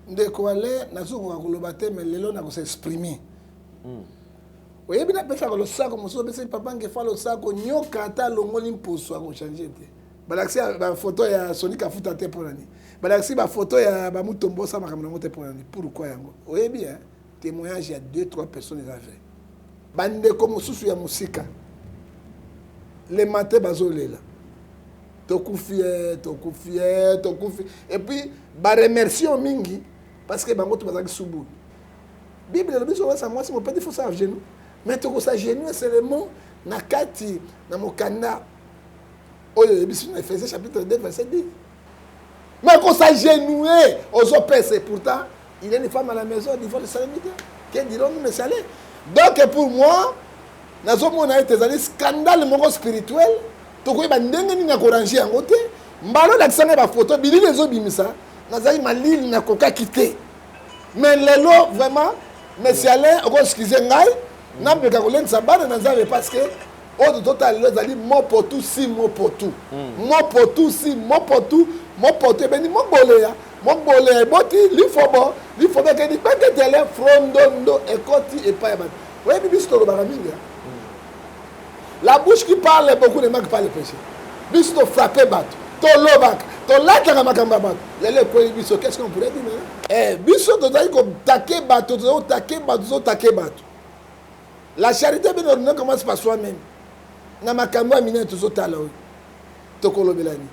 Ndeko Alain, nazokoka koloba te, mais lelo nakosexprime. Oyebi, napesaka losako mosusu, opesaki papa Ngefa losako. Nyoka ata alongoli mposo, akochange te. Balakisi bafoto ya Soni Kafuta te, mpo nani? Balakisi bafoto ya bamutombo, osala makambo nango te, mpo nani? Pourquoi yango? Oyebi, hein? Témoignage ya 2 3 personnes eza vrai. Bandeko mosusu ya mosika, le matin bazolela: "Tokufi e, tokufi e, tokufi." Et puis baremercie mingi parce que bango to bazalaki subulu. Bible elobi soki osa mwasi mopeti, faut sa genou, mais tokosa genou seulement na kati na mokanda oyo oyebisi na Ephésiens chapitre 2 verset 10. Mais kos'agenouiller, ozopesa, pourtant il y a une femme à la maison, divorce esalemi te. Que dirons-nous, monsieur Alain? Donc pour moi, nazomona ete ezali scandale moko spirituel. Tokoyeba ndenge nini ya koranger yango te. Mbala olakisa ngai bafoto, bilili ezobimisa, nazali malili, nakokaki te. Mais lelo vraiment, monsieur Alain, okoexcuse ngai, nameka kolendisa bana na Nzambe, parce que oyo totala lelo ezali mopotu si mopotu, mopotu si mopotu, mopotu ebendi moboleya, moboleya eboti lifobo, lifobo ekendi kpeketele frondondo ekoti epai ya bato. Oyebi, biso tolobaka mingi. La bouche qui parle beaucoup ne manque pas le péché. Biso tofrappe bato, tolobaka, tolataka makambo ya bato. Lelo ekweli biso, qu'est ce qu'on pourrait dire maintenant? Biso tozali kotake bato, tozali kotake bato, tozotake bato. La charité bien ordonnée commence par soi-même. Na makambo ya minene tozotala oyo, tokolobela nini?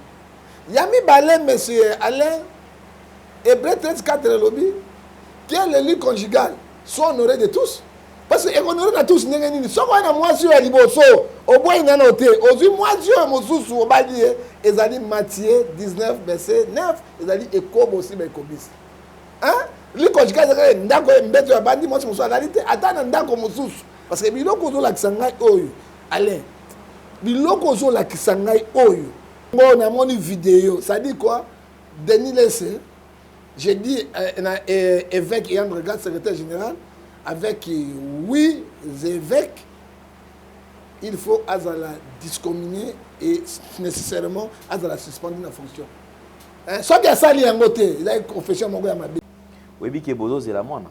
Ya mibale, monsieur Alain, Hébreu 13 4 elobi que le lit conjugal soit honoré de tous. Parce que ekohonoré na tous ndenge nini? Soki oya na mwasi oyo ya liboso, obwai nano te, ozwi mwasi oyo mosusu, obali ye, ezali Matthieu 19 verset 9, ezali ekobo osi baekobisi. Lit conjugal ezalaki ndako, mbeto ya bandi, mwasi mosusu alali te ata na ndako mosusu. Parce que biloko ozolakisa ngai oyo, Alain, biloko ozolakisa ngai oyo, ngo namoni video, ça dit quoi? Denis Lesse, j'ai dit na évêque Yann Regat, secrétaire général avec huit évêques, il faut azala discommunié et nécessairement azala suspendu na fonction. Soki asali yango te, ezali confession moko ya mabe. Oyebi ke bozozela mwana?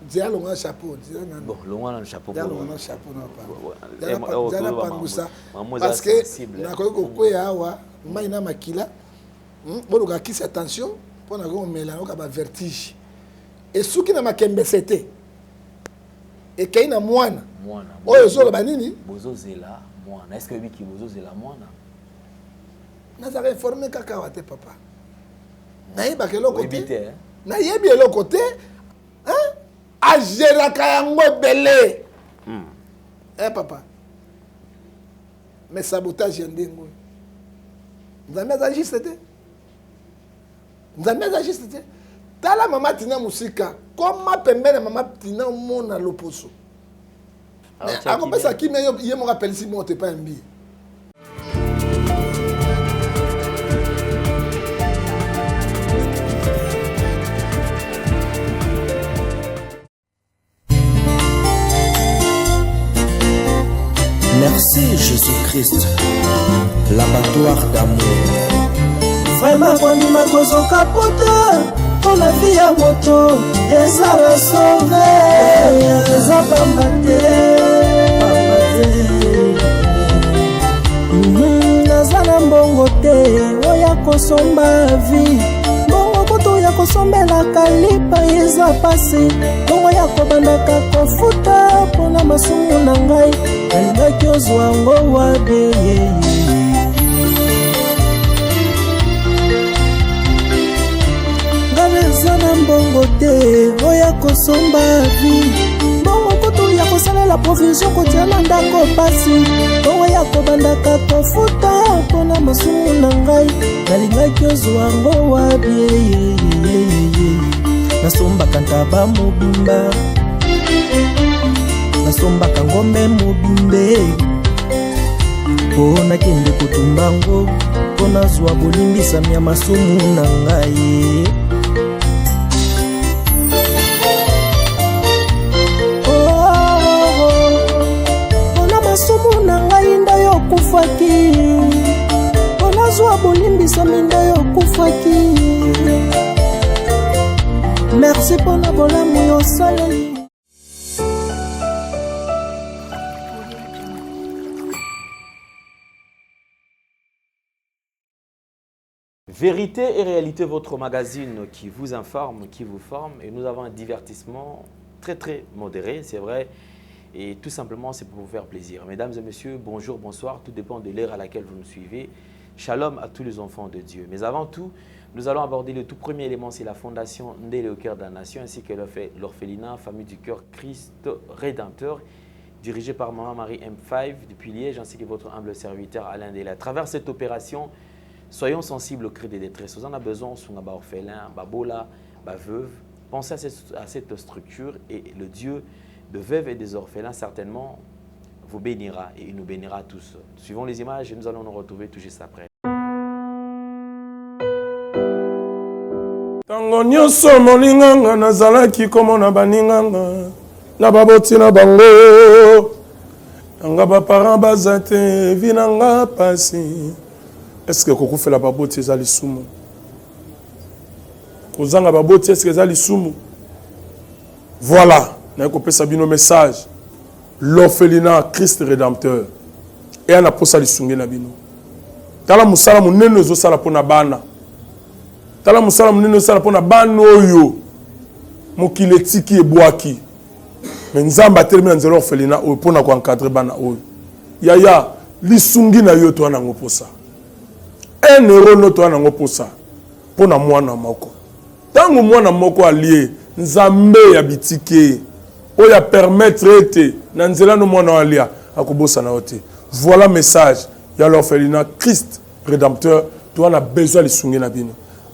Zela, longa chapeau, zela nano. Bon, longwa nano chapeau. Zela, longa nano chapeau na pa pangusa, parce que nakoki kokweya awa, mai na makila. Boluka kisi, attention, mpo nakoki komela, nakoka bavertige. Esuki na makembese te, ekei na mwana oyo ezoloba nini? Bozozela mwana, est ce que oyebi ki bozozela mwana? Nazalaka informé kaka awa te, papa. Nayebaka eloko te, nayebi eloko te. Agéraka yango ebele, papa. Mais sabotage ya ndenge oyo, Nzambe aza juste te, Nzambe aza juste te. Tala mama Tina mosika, koma pembeni ya mama Tina, omona loposo akopesa kimia. Ye moko apelisi moto epai ya mbii. Merci Jésus-Christ, l'abattoir d'amour. Vraiment, kondima kozoka pota mpona vie ya moto eza rasauve, eza pamba te, pamba te. Naza na mbongo te oya kosomba vie, mbongo kutu ya kosombelaka lipa eza pasi, mbongo ya kobandaka kofuta mpona masumu na ngai, nalingaki ozwa yango wapi? Nga naza na mbongo te oya kosomba vie, mbongo kutu ya kosalela provision, kotia na ndako pasi, mbongo ya kobandaka kofuta mpona masumu na ngai, nalingaki ozwa yango wapi? Nasombaka ntaba mobimba, nasombaka ngombe mobimbe mpo nakende kotumba ngo mpo nazwa bolimbisami ya masumu na ngai. Mpona masumu na ngai nde yokufaki, mpo nazwa bolimbisami nde. Merci mpo na bolamu yo osaleli. Vérité et réalité, votre magazine qui vous informe, qui vous forme. Et nous avons un divertissement très très modéré, c'est vrai. Et tout simplement, c'est pour vous faire plaisir. Mesdames et messieurs, bonjour, bonsoir. Tout dépend de l'heure à laquelle vous nous suivez. Shalom à tous les enfants de Dieu. Mais avant tout, nous allons aborder le tout premier élément, c'est la fondation Ndele au cœur de la nation, ainsi que l'orphelinat Famille du cœur Christ Rédempteur, dirigé par Maman Marie M5 depuis Liège, ainsi que votre humble serviteur Alain Ndele. À travers cette opération, soyons sensibles aux cris de détresse. On en a besoin, on a orphelin, babola, veuve. Pensez à cette structure et le Dieu de veuves et des orphelins, certainement, vous bénira et il nous bénira tous. Suivons les images et nous allons nous retrouver tout juste après. Tango nyonso moninganga nazalaki komona baninganga na baboti na bango nanga baparent baza te vi na nga pasi eske kokufela baboti eza lisumu kozanga baboti eske eza lisumu voilà naye kopesa bino message L'orphelinat Christ Redempteur eya na posa lisungi na bino. Tala mosala monene ozosala mpo na bana. Tala mosala monene ozosala mpo na bana oyo mokili etiki ebwaki. Me Nzambe atelemi na nzela orphelinat oyo mpo na koencadre bana oyo. Yaya, lisungi na yo toya nango posa. Un euro no toya nango posa mpo na mwana moko. Tango mwana moko alie, Nzambe ya bitike oyo a permettre ete na nzela no mwana oyo alia, akobosana yo te. Voilà message ya l'orphelinat Christ Redempteur, toza na besoin ya lisungi na bino.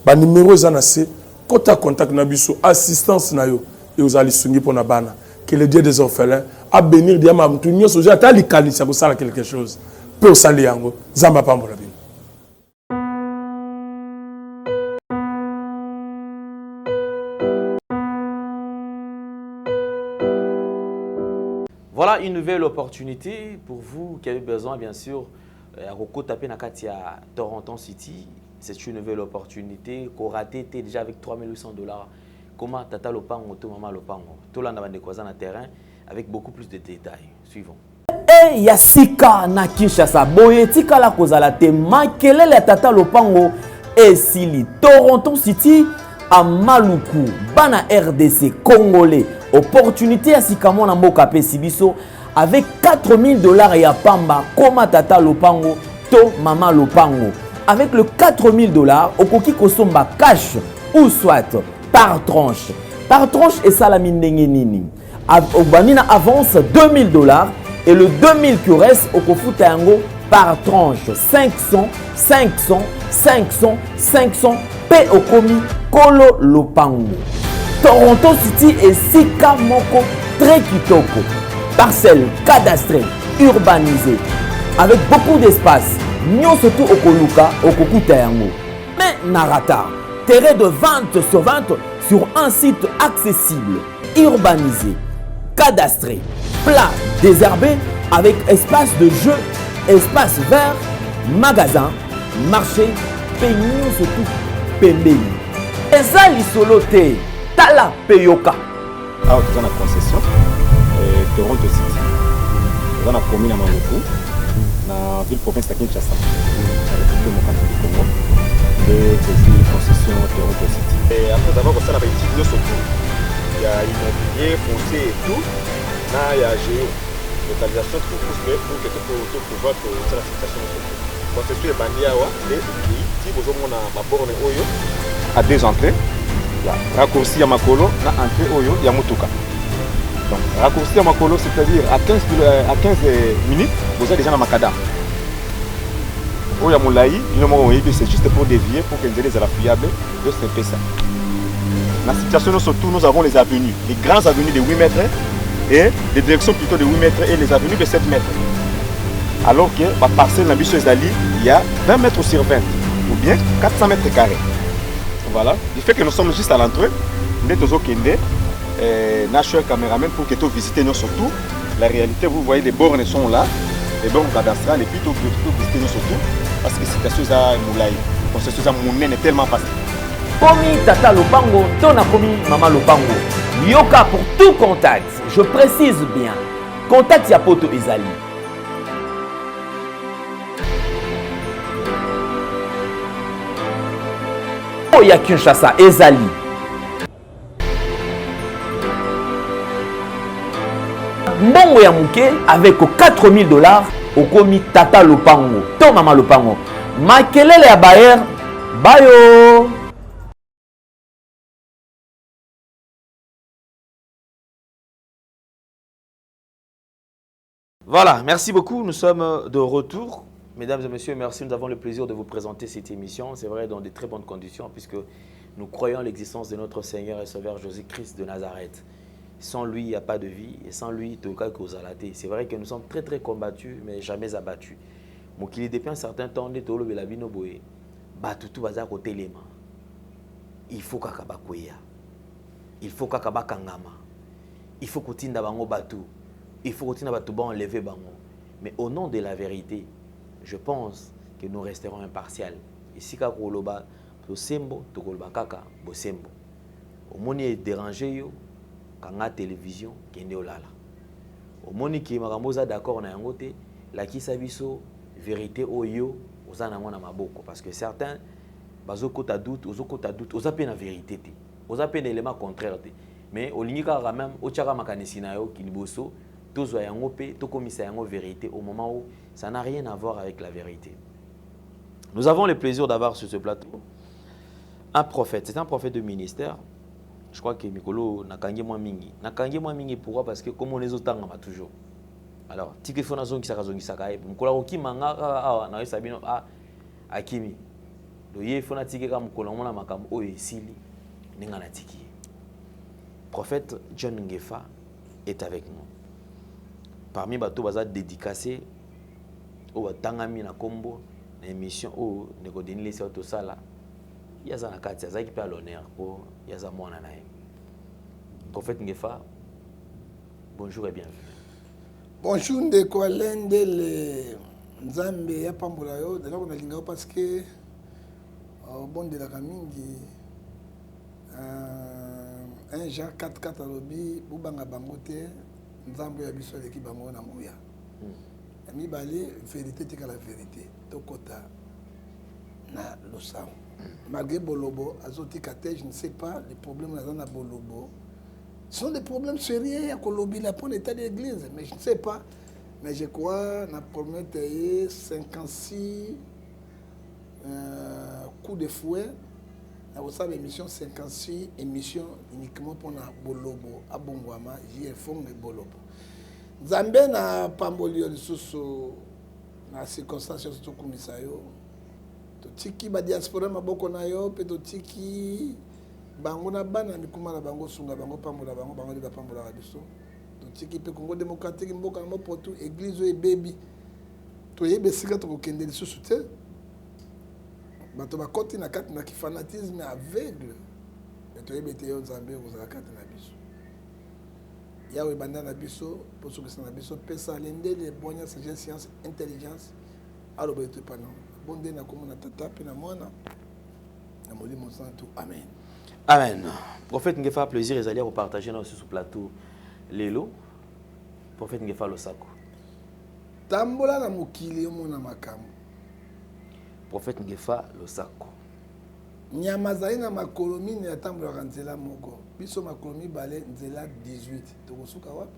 Ba numero eza na se, kota contact na biso, assistance na yo ekozala lisungi pona bana. Que le Dieu des orphelins a benir diama mutu nyonso ozwi ata likanisi ya kosala quelque chose pe osali yango. Nzambe apambola bino. Voilà une nouvelle opportunité pour vous qui avez besoin, bien sûr, ya kokota pe na kati ya Toronto City. C'est une nouvelle opportunité. Ko rater déjà avec 3800 dollars. Comment tata lopango to mama lopango. Tolanda bandeko baza na terrain avec beaucoup plus de détails. Suivons. E ya sika na Kinshasa boye etikala kozala te makelele ya tata lopango esili Toronto City a Maluku bana RDC congolais opportunité ya sika mwana mboka apesi biso avec 4000 dollars ya pamba koma tata lopango to mama lopango avec le 4000 dollars okoki kosomba cash ou soit par tranche par tranche esalami ndenge nini obandi na avance 2000 dollars et le 2000 qui reste okofuta yango par tranche 500 500 500 500 mpe okomi kolo lopango toronto city esika moko très kitoko parcelle cadastrée urbanisée avec beaucoup d'espace nyonso tu okoluka okokuta yango mais na rata terrain de 20 sur 20 sur un site accessible urbanisé, cadastré, plat, désherbé, avec espace de jeu, espace vert, magasin, marché, mpe nyonso tu pembeni. Eza lisolo te, tala mpe yoka. Awa toza na concession eh, Toronto City, toza na commune ya Maluku na ville province ya Kinshasa na République démocratique du Congo nde tozwi concession Toronto City. Et après avoir kosala ba études nyonso tout ya immobilier, foncier et tout na ya géo localisation tout pour que pour que to pouvoir kosala fixation nyonso tout. Concession ebandi awa nde ekei ti bozomona ba borne oyo à deux entrées ya raccourci ya makolo na entrée oyo ya motuka. Donc raccourci ya makolo c'est-à-dire à 15 à 15 minutes boza déjà na macadam. Oyo ya molayi bino moko boyebi c'est juste pour dévier pour que nzela ezala fiable yo c'est un peu ça. Na situation nyonso tout nous avons les avenues, les grands avenues de 8 mètres et des directions plutôt de 8 mètres et les avenues de 7 mètres. Alors que ba parcelle na biso ezali ya 20 mètres sur 20 ou bien 400 mètres carrés. Voilà, du fait que nous sommes juste à l'entrée, nde tozokende eh, na cher cameraman pour que to visiter nyonso tout. La réalité, vous voyez les bornes sont là, les bornes cadastrales et puis to to visiter nyonso tout parce que situation eza molayi, concession eza monene tellement vaste. Nakomi tata lopango to nakomi mama lopango. Yoka pour tout contact. Je précise bien. Contact ya poto ezali. Ya Kinshasa ezali. Mbongo ya moke avec 4000 dollars okomi tata lopango to mama lopango. Makelele ya Bayer bayo. Voilà, merci beaucoup. Nous sommes de retour. Mesdames et messieurs, merci. Nous avons le plaisir de vous présenter cette émission. C'est vrai, dans de très bonnes conditions, puisque nous croyons l'existence de notre Seigneur et Sauveur Jésus-Christ de Nazareth. Sans lui, il n'y a pas de vie. Et sans lui, c'est vrai que nous sommes très, très combattus, mais jamais abattus. Mokili depuis un certain temps, nde tolobela bino boye, bato tu baza kotelema. Il faut kaka bakweya. Il faut kaka bakangama. Il faut kotinda bango bato. Il faut kotinda bato ba enlever bango. Mais au nom de la vérité, je pense que nous resterons impartial. Esika koloba bosembo, tokoloba kaka bosembo. Omoni e déranger yo, kanga télévision, kende olala. Omoni ki makambo oza d'accord na yango te, lakisa biso vérité oyo oza nango na maboko. Parce que certains bazokota doute, ozokota doute, oza pe na vérité te. Oza pe na élément contraire te. Mais olingi kaka quand même otiaka makanisi na yo kiliboso, tozwa yango pe, tokomisa yango vérité au moment où ça n'a rien à voir avec la vérité. Nous avons le plaisir d'avoir sur ce plateau un prophète. C'est un prophète de ministère. Je crois que Mikolo nakangi mwa mingi. Nakangi mwa mingi pourquoi? Parce que comme on est autant ma toujours. Alors, tike fona zongi saka zongi saka ye. Mukolo akokima nga kaka awa na yesa bino a akimi. Do ye fona tike ka mukolo mona makambo oyo esili ninga na tiki. Prophète John Ngefa est avec nous. Parmi bato baza dédicacé oyo batangami na kombo na émission oyo ndeko Denis Lessie tosala. Ye aza na kati, azalaki mpe à l'honneur po ye aza mwana na ye. Prophète Ngefa, bonjour et bienvenue. Bonjour ndeko Alain Ndele, Nzambe ya pambola yo. D'ailleurs nalinga yo parce que obondelaka mingi. 1 Jean 4 4 alobi bobanga bango te, Nzambe ya biso aleki bango na nguya. Ya mibale, vérité tikala vérité, tokota na losango. Malgré Bolobo azotika te, je ne sais pas les problèmes naza na Bolobo. Ce sont des problèmes sérieux ya kolobela pour l'état de l'église, mais je ne sais pas. Mais je crois na promettre 56 coups de fouet. Na kosala émission 56 émission uniquement pour na Bolobo abongwama JF Bolobo. Nzambe na pamboli yo lisusu na circonstance nyonso tokumisa yo. Totiki ba diaspora maboko na yo pe totiki bango na bana mikuma na bango, sunga bango, pambola bango, bango nde bapambolaka biso. Totiki pe Congo démocratique mboka na mopotu, église oyo ebebi. Toyebi esika tokokende lisusu te. Bato bakoti na kati na fanatisme aveugle. Mais toyebi ete yo Nzambe okozala kati na biso. Yawe banda na biso, posokisa na biso, pesa lendele, bwanya, sagesse, science, intelligence. Aloba ete pano. Bonde na komona tata pe na mwana na molimo santu. Amen. Amen. Prophète Ngefa, plaisir ezali ya kopartager na sur plateau lelo. Prophète Ngefa losako. Tambola na mokili omona makambo. Prophète Ngefa losako. Nyama azali na makolo mine atambolaka nzela moko. Biso makolo mibale nzela 18. Tokosuka wapi?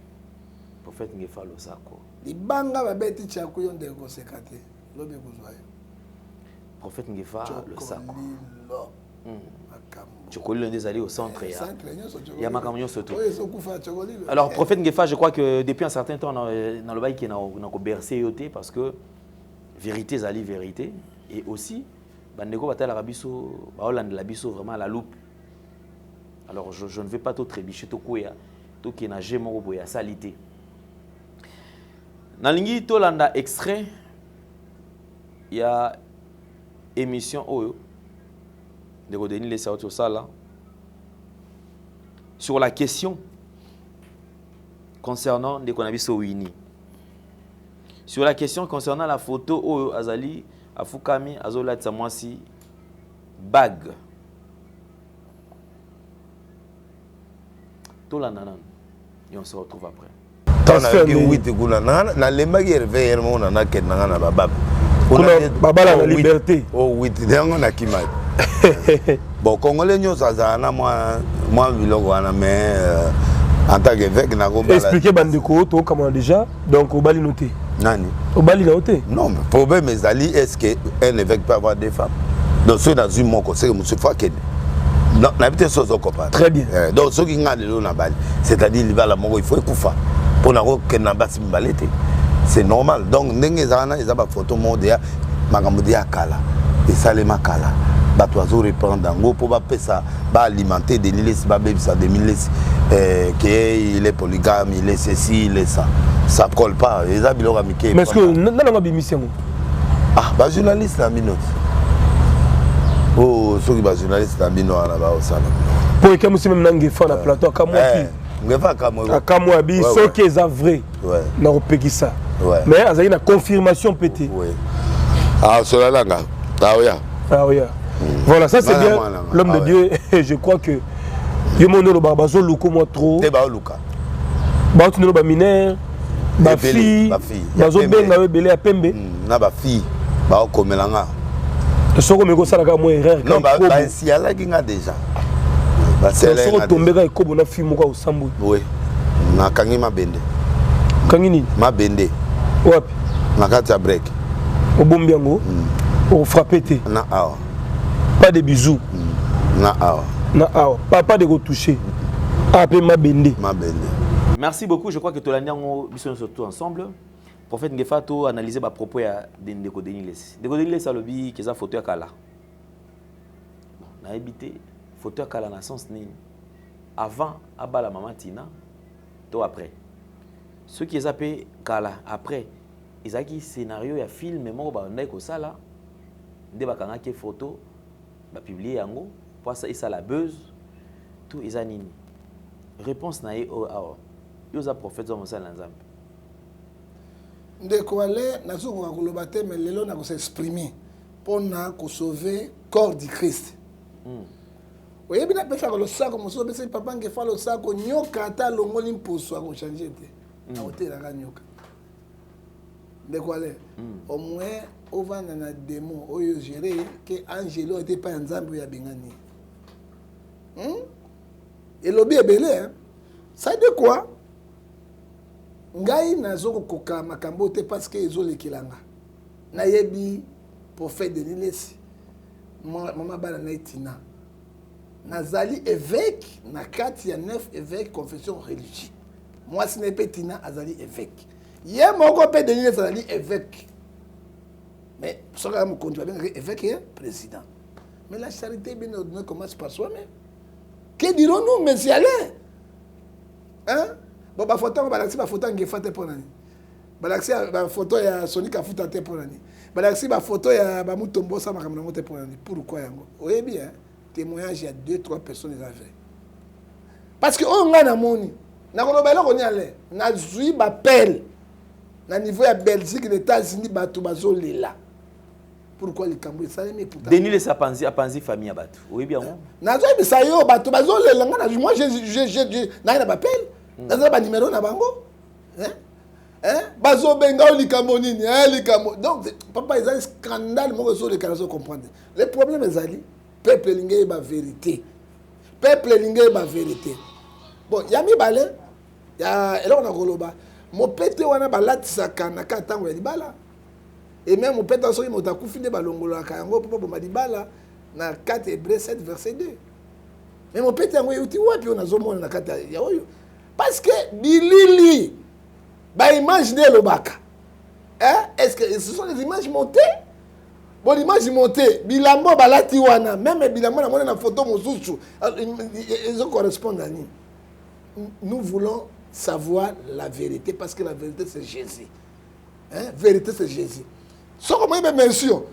Prophète Ngefa losako. Libanga babeti tchaku yo ndeko koseka te. Lobi kozwa yo. Prophète Ngefa losako. Tchokolilo nde ezali au centre ya ya makambo nyonso tout. Oyo ezokufa Tchokolilo. Alors prophète Ngefa, je crois que depuis un certain temps nalobaki na ko bercer yo te parce que vérité ezali vérité et aussi bandeko batalaka biso baolandela biso vraiment à la loupe. Alors je ne vais pas tout trébicher to koya to ke na jeu moko boye ya salité. Nalingi tolanda extrait ya émission oyo ndeko Denis Lessie auti osala sur la question concernant ndeko na biso Winnie. Sur la question concernant la photo oyo azali afukami azolatisa mwasi bague. Tolanda nanu et on se retrouve après. Ntango nayoki witi kuna nalembaki herve here moko na nakende na ngai na bababa babala na liberté o oh, witi yango nakimaki bon congolais nyonso azala na mwa biloko wana mais euh, en tant qu'évêque nakobala expliquer bandeko tokamana déjà donc obali no te nani obali na yo te non mais problème ezali est ce que un évêque peut avoir deux femmes donc soki nazwi moko seke mosusu fo akende nayebi te soki ozokopa très bien eh, donc soki ngai lelo nabali c'est-à-dire libala moko il faut ekufa mpo nakokende na basi mibale te c'est normal donc ndenge eza wana eza bafoto moko deya makambo deya kala esalema kala bato bazo reprendre yango mpo bapesa baalimenter Denis Lessi babebisa Denis Lessi eh, que il est polygame il est ceci il est ça ça colle pas eza biloko ya mike mais est-ce que nani yango abimisi yango ah bajournaliste na bino ti oh soki bajournaliste na bino wana baosala mpo ekamwisi meme na ngefa na plateau akamwaki eh, ngefa akamwaki akamwa bi soki eza vrai nakopekisa mais azalaki na confirmation mpe te ah solalanga aoya aoya voilà ça c'est bien l'homme de ah Dieu je crois que yo moko olobaka bazoluka mwa trop te baoluka baotindelo baminere bafille bazobenga yo ebele ya pembe hmm, na bafille baokomela nga soki omeki osalaka mwa erreur non basialaki nga déjà soki otombeka ekobo na fille moko akosambwi oui nakangi mabende okangi nini mabende wapi na kati ya break obombi yango mm. okofrappe te na awa pas de bisous mm. na awa na awa papa de kotouche awa mpe mabende mabende merci beaucoup je crois que tolandi yango biso nyonso tout ensemble prophète ngefa to analyser bapropos ya ndeko denis lesi ndeko denis lesi alobi keza photo ya kala bon nayebi te photo ya kala na sens nini avant abala mama tina to après soki eza mpe kala après ezalaki scénario ya film moko babandaki kosala nde bakangaki photo bapublie yango mpo esala buzz to eza nini réponse na ye oyo awa yo oza prophète oza mosali na nzambe ndeko ale nazokoka koloba te mais lelo nakosexprime mpo na kosauve corps du christ mm. oyebi napesaka losako mosusu opesaki papa ngefa losako nyoka ata alongoli mposo akochange te mm. akotelaka nyoka ndeko ale mm. au moins ovanda na demo oyo gere ke angelo ete epai ya nzambe oyo abengani hmm? elobi ebele hein? ça de quoi ngai nazokokoka makambo te parce que ezolekela nga nayebi prophète denis lesi mama bana na ye tina nazali évêque na kati ya neuf évêque confession religieux mwasi na ye mpe tina azali évêque ye moko mpe denis lesi azali évêque mais soki aza mokonzi babengaki évêque ye président mais la charité bien ordonnée commence par soi-même que dirons-nous monsieur Alain hein bon bafoto yango balakisi bafoto ya ngefa te mpo na nini balakisi bafoto ya soni kafuta te mpo na nini balakisi bafoto ya bamutombo osala makambo nango te mpo na nini pourquoi yango oyebi hein témoignage ya deux trois personnes eza vrai parce que oyo ngai namoni nakoloba eloko nini ale nazwi bapele na niveau ya belgique na états-unis bato bazolela pourquoi likambo esalemi denis lesi apanzi apanzi famille ya bato oyebi yango nazoyebisa yo bato bazolela ngai nazwi moi naye na bapele naza na banimero na bango bazobenga yo likambo nini likambo donc papa ezali scandale moko ezoleka nazo comprendre le problème ezali peuple elingi eyeba vérité peuple elingi eyeba vérité bon ya mibale ya eloko na koloba mopete wana balatisaka na ka ntango ya libala et même mopete soki moto akufi nde balongolaka yango mpo baboma libala na 4 hébreu 7 verset 2 mais mopete yango euti wapi oyo nazomona na kati ya oyo parce que bilili baimage nde elobaka est ce que ce sont des images montées bon image montée bilamba balati wana meme bilamba namoni na photo mosusu ezo correspondre à nini nous voulons savoir la vérité parce que la vérité c'est Jésus hein? vérité c'est Jésus soki omoni bemercio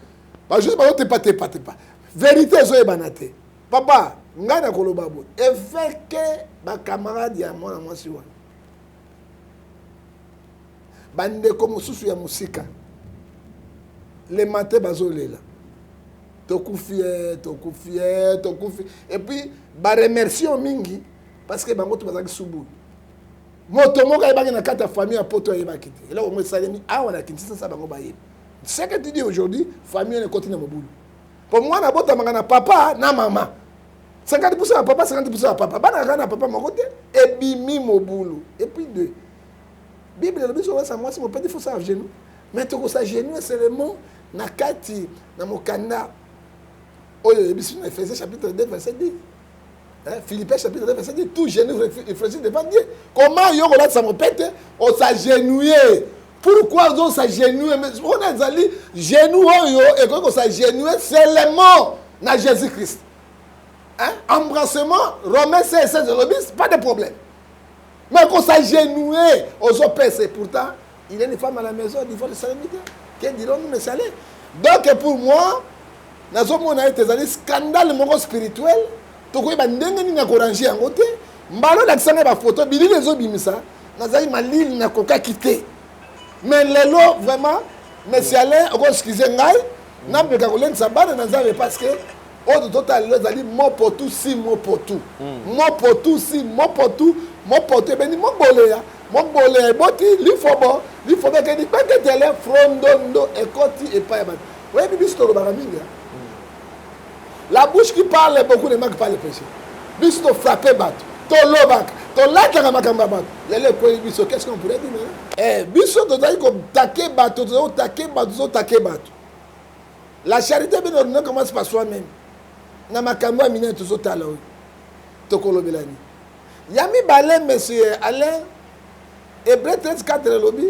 bajuste bazotepatepa tepa vérité ezoyebana te papa ngai nakoloba boye eveke bacamarade ya mwana mwasi wana bandeko mosusu ya mosika le matin bazolela tokufi ye tokufi ye tokufi et puis baremercier mingi Parce que bango to bazalaki subulu. Moto moko ayebaki na kati ya famille ya poto ayebaki te. Eloko yango esalemi awa na Kinshasa bango bayebi. Ce que tu dis aujourd'hui, famille wana ekoti na mobulu. Po mwana abotamaka na papa na mama. 50% ya papa, 50% ya papa. Bana kaka na papa moko te, ebimi mobulu. Et puis deux, Bible elobi soki osa mwasi mopeti faut sa genou. Mais tokosa genou seulement na kati na mokanda oyo eyebisi na Ephésiens chapitre 2 verset 10. Hein, Philippiens chapitre 2 verset 10, tout genou fléchit devant Dieu. Comment yo kolatisa mopete osagenouye? Pourquoi ozosagenouye? Mais wana ezali genou oyo ekoki kosagenouye seulement na Jésus-Christ. Hein? Embrassement, Romains 16, 16 elobi, pas de problème. Mais kosagenouye, ozopesa, et pourtant, il y a une femme à la maison, divorce esalemi te. Que dirons-nous, mais salé? Donc pour moi, nazomona ete ezali scandale moko spirituel, tokoyeba ndenge nini ya korange yango te. Mbala olakisa ngai bafoto, bilili ezobimisa, nazali malili, nakokaki te. Mais lelo vraiment, monsieur Alain, okoexcuse ngai, nameka kolendisa bana na Nzambe parce que oyo totala lelo ezali mopotu si mopotu. Mopotu si mopotu, mopotu ebendi moboleya, moboleya eboti lifobo, lifobo ekendi kpeketele, frondondo ekoti epai ya bato. Oyebi biso tolobaka mingi, hein? La bouche qui parle beaucoup ne manque pas le péché. Biso to frappe bato, tolobaka, tolataka makambo ya bato. Lelo ekweli biso, qu'est-ce qu'on pourrait dire maintenant? Eh, biso tozali kotake bato, tozali kotake bato, tozotake bato. La charité bien ordonnée commence par soi-même. Na makambo ya minene tozotala oyo, tokolobela nini? Ya mibale, monsieur Alain, Hébreu 13, 4 elobi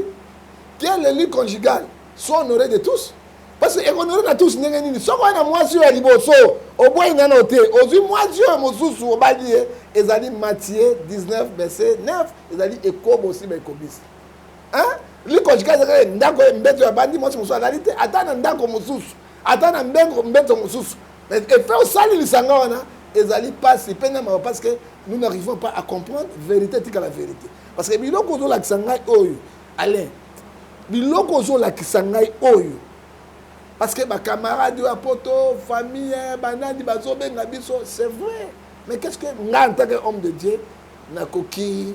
que le lit conjugal soit honoré de tous. Parce que honoré na tous ndenge nini? Soki oya na mwasi oyo ya liboso, oboyi nano te, ozwi mwasi oyo mosusu obali ye, ezali Matthieu 19 verset 9, ezali ekobo si baekobisi. Hein? Lit conjugal ezali ndako ya mbeto ya bandi, mwasi mosusu alali te, ata na ndako mosusu, ata na mbeto mosusu. Mais effet osali lisanga wana ezali pasi pe na mawa parce que nous n'arrivons pas à comprendre vérité tika la vérité. Parce que biloko ozolakisa ngai oyo, Alain, biloko ozolakisa ngai oyo, parce que ba camarades ya poto, famille, banani bazobenga biso, c'est vrai. Mais qu'est-ce que ngai en tant que homme de Dieu nakoki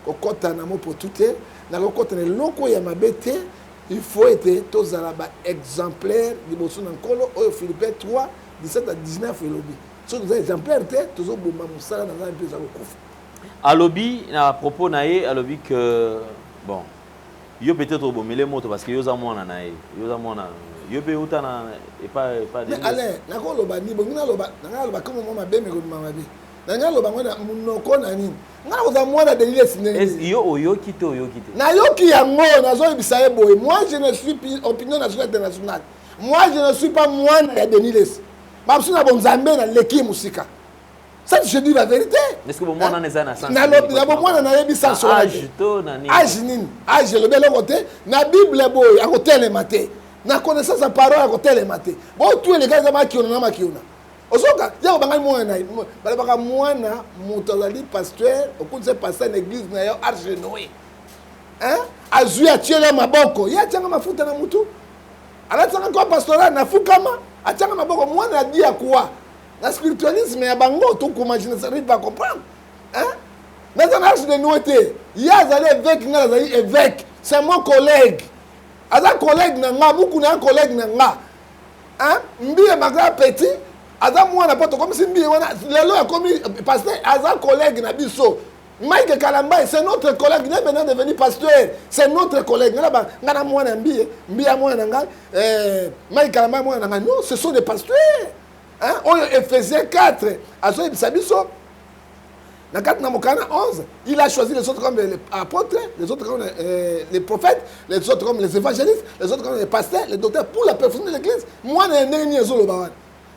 kokota na mopotu te, nakokota na eloko ya mabe te. Il faut ete tozala ba exemplaire liboso na Nkolo oyo Philippiens 3 17 à 19 elobi. Soki toza exemplaire te, tozoboma mosala na Nzambe mpe eza kokufa. Alobi na propos na ye, alobi que bon, yo peut-être obomele moto parce que yo oza mwana na ye, yo oza mwana, yo mpe uta na epa epa. Mais Alain, nakoloba nini? Bongi naloba, nanga naloba comme mwa mabe mekobima mabe. Nanga naloba ngo na monoko na nini? Nga nakozala mwana Denis Lessie ndenge nini? Yo oyoki te, oyoki te? Nayoki yango, nazoyebisa ye boye. Moi je ne suis plus opinion nationale internationale. Moi je ne suis pas mwana ya Denis Lessie. Babiso na bonzambe naleki ye mosika. Ça, je dis la vérité. Est-ce que bomwana na eza na sens? Na lobi, na bomwana na yebi sens wana te. Âge to na nini? Âge nini? Âge elobi eloko te. Na Bible boye akotelema te. Na connaissance ya parole akotelema te. Bo tu eleka eza makiona na makiona. Ozoka, ya bangai mwana na ye. Balobaka mwana moto azali pasteur, okunisa pasteur na église na yo Arche Noé. Hein? Azui atiela maboko. Ye atianga mafuta na mutu. Alatisaka kwa pastoral na fukama, atianga maboko mwana adi ya kwa. Na spiritualisme ya bango to koma je ne sais pas comprendre. Hein? Naza na Arche de Noé te. Ye azali évêque, nga nazali évêque. C'est mon collègue. Aza collègue na nga, muku na collègue na nga. Hein? Mbiye makla petit, aza mwana po tokomisi mbiye wana lelo akomi pasteur, aza collègue na biso. Mike Kalambay, c'est notre collègue, il est maintenant devenu pasteur, c'est notre collègue. Nga ba nga na mwana mbiye, mbiye mwana nga, Mike Kalambay mwana nga. Non, ce sont des pasteurs. Hein? Oyo Ephésiens 4, azo yebisa biso na kati na mokanda 11, il a choisi les autres comme les apôtres, les autres comme les prophètes, les autres comme les évangélistes, les autres comme les pasteurs, les docteurs pour la perfection de l'église. Mwana ndenge nini ezoloba wana?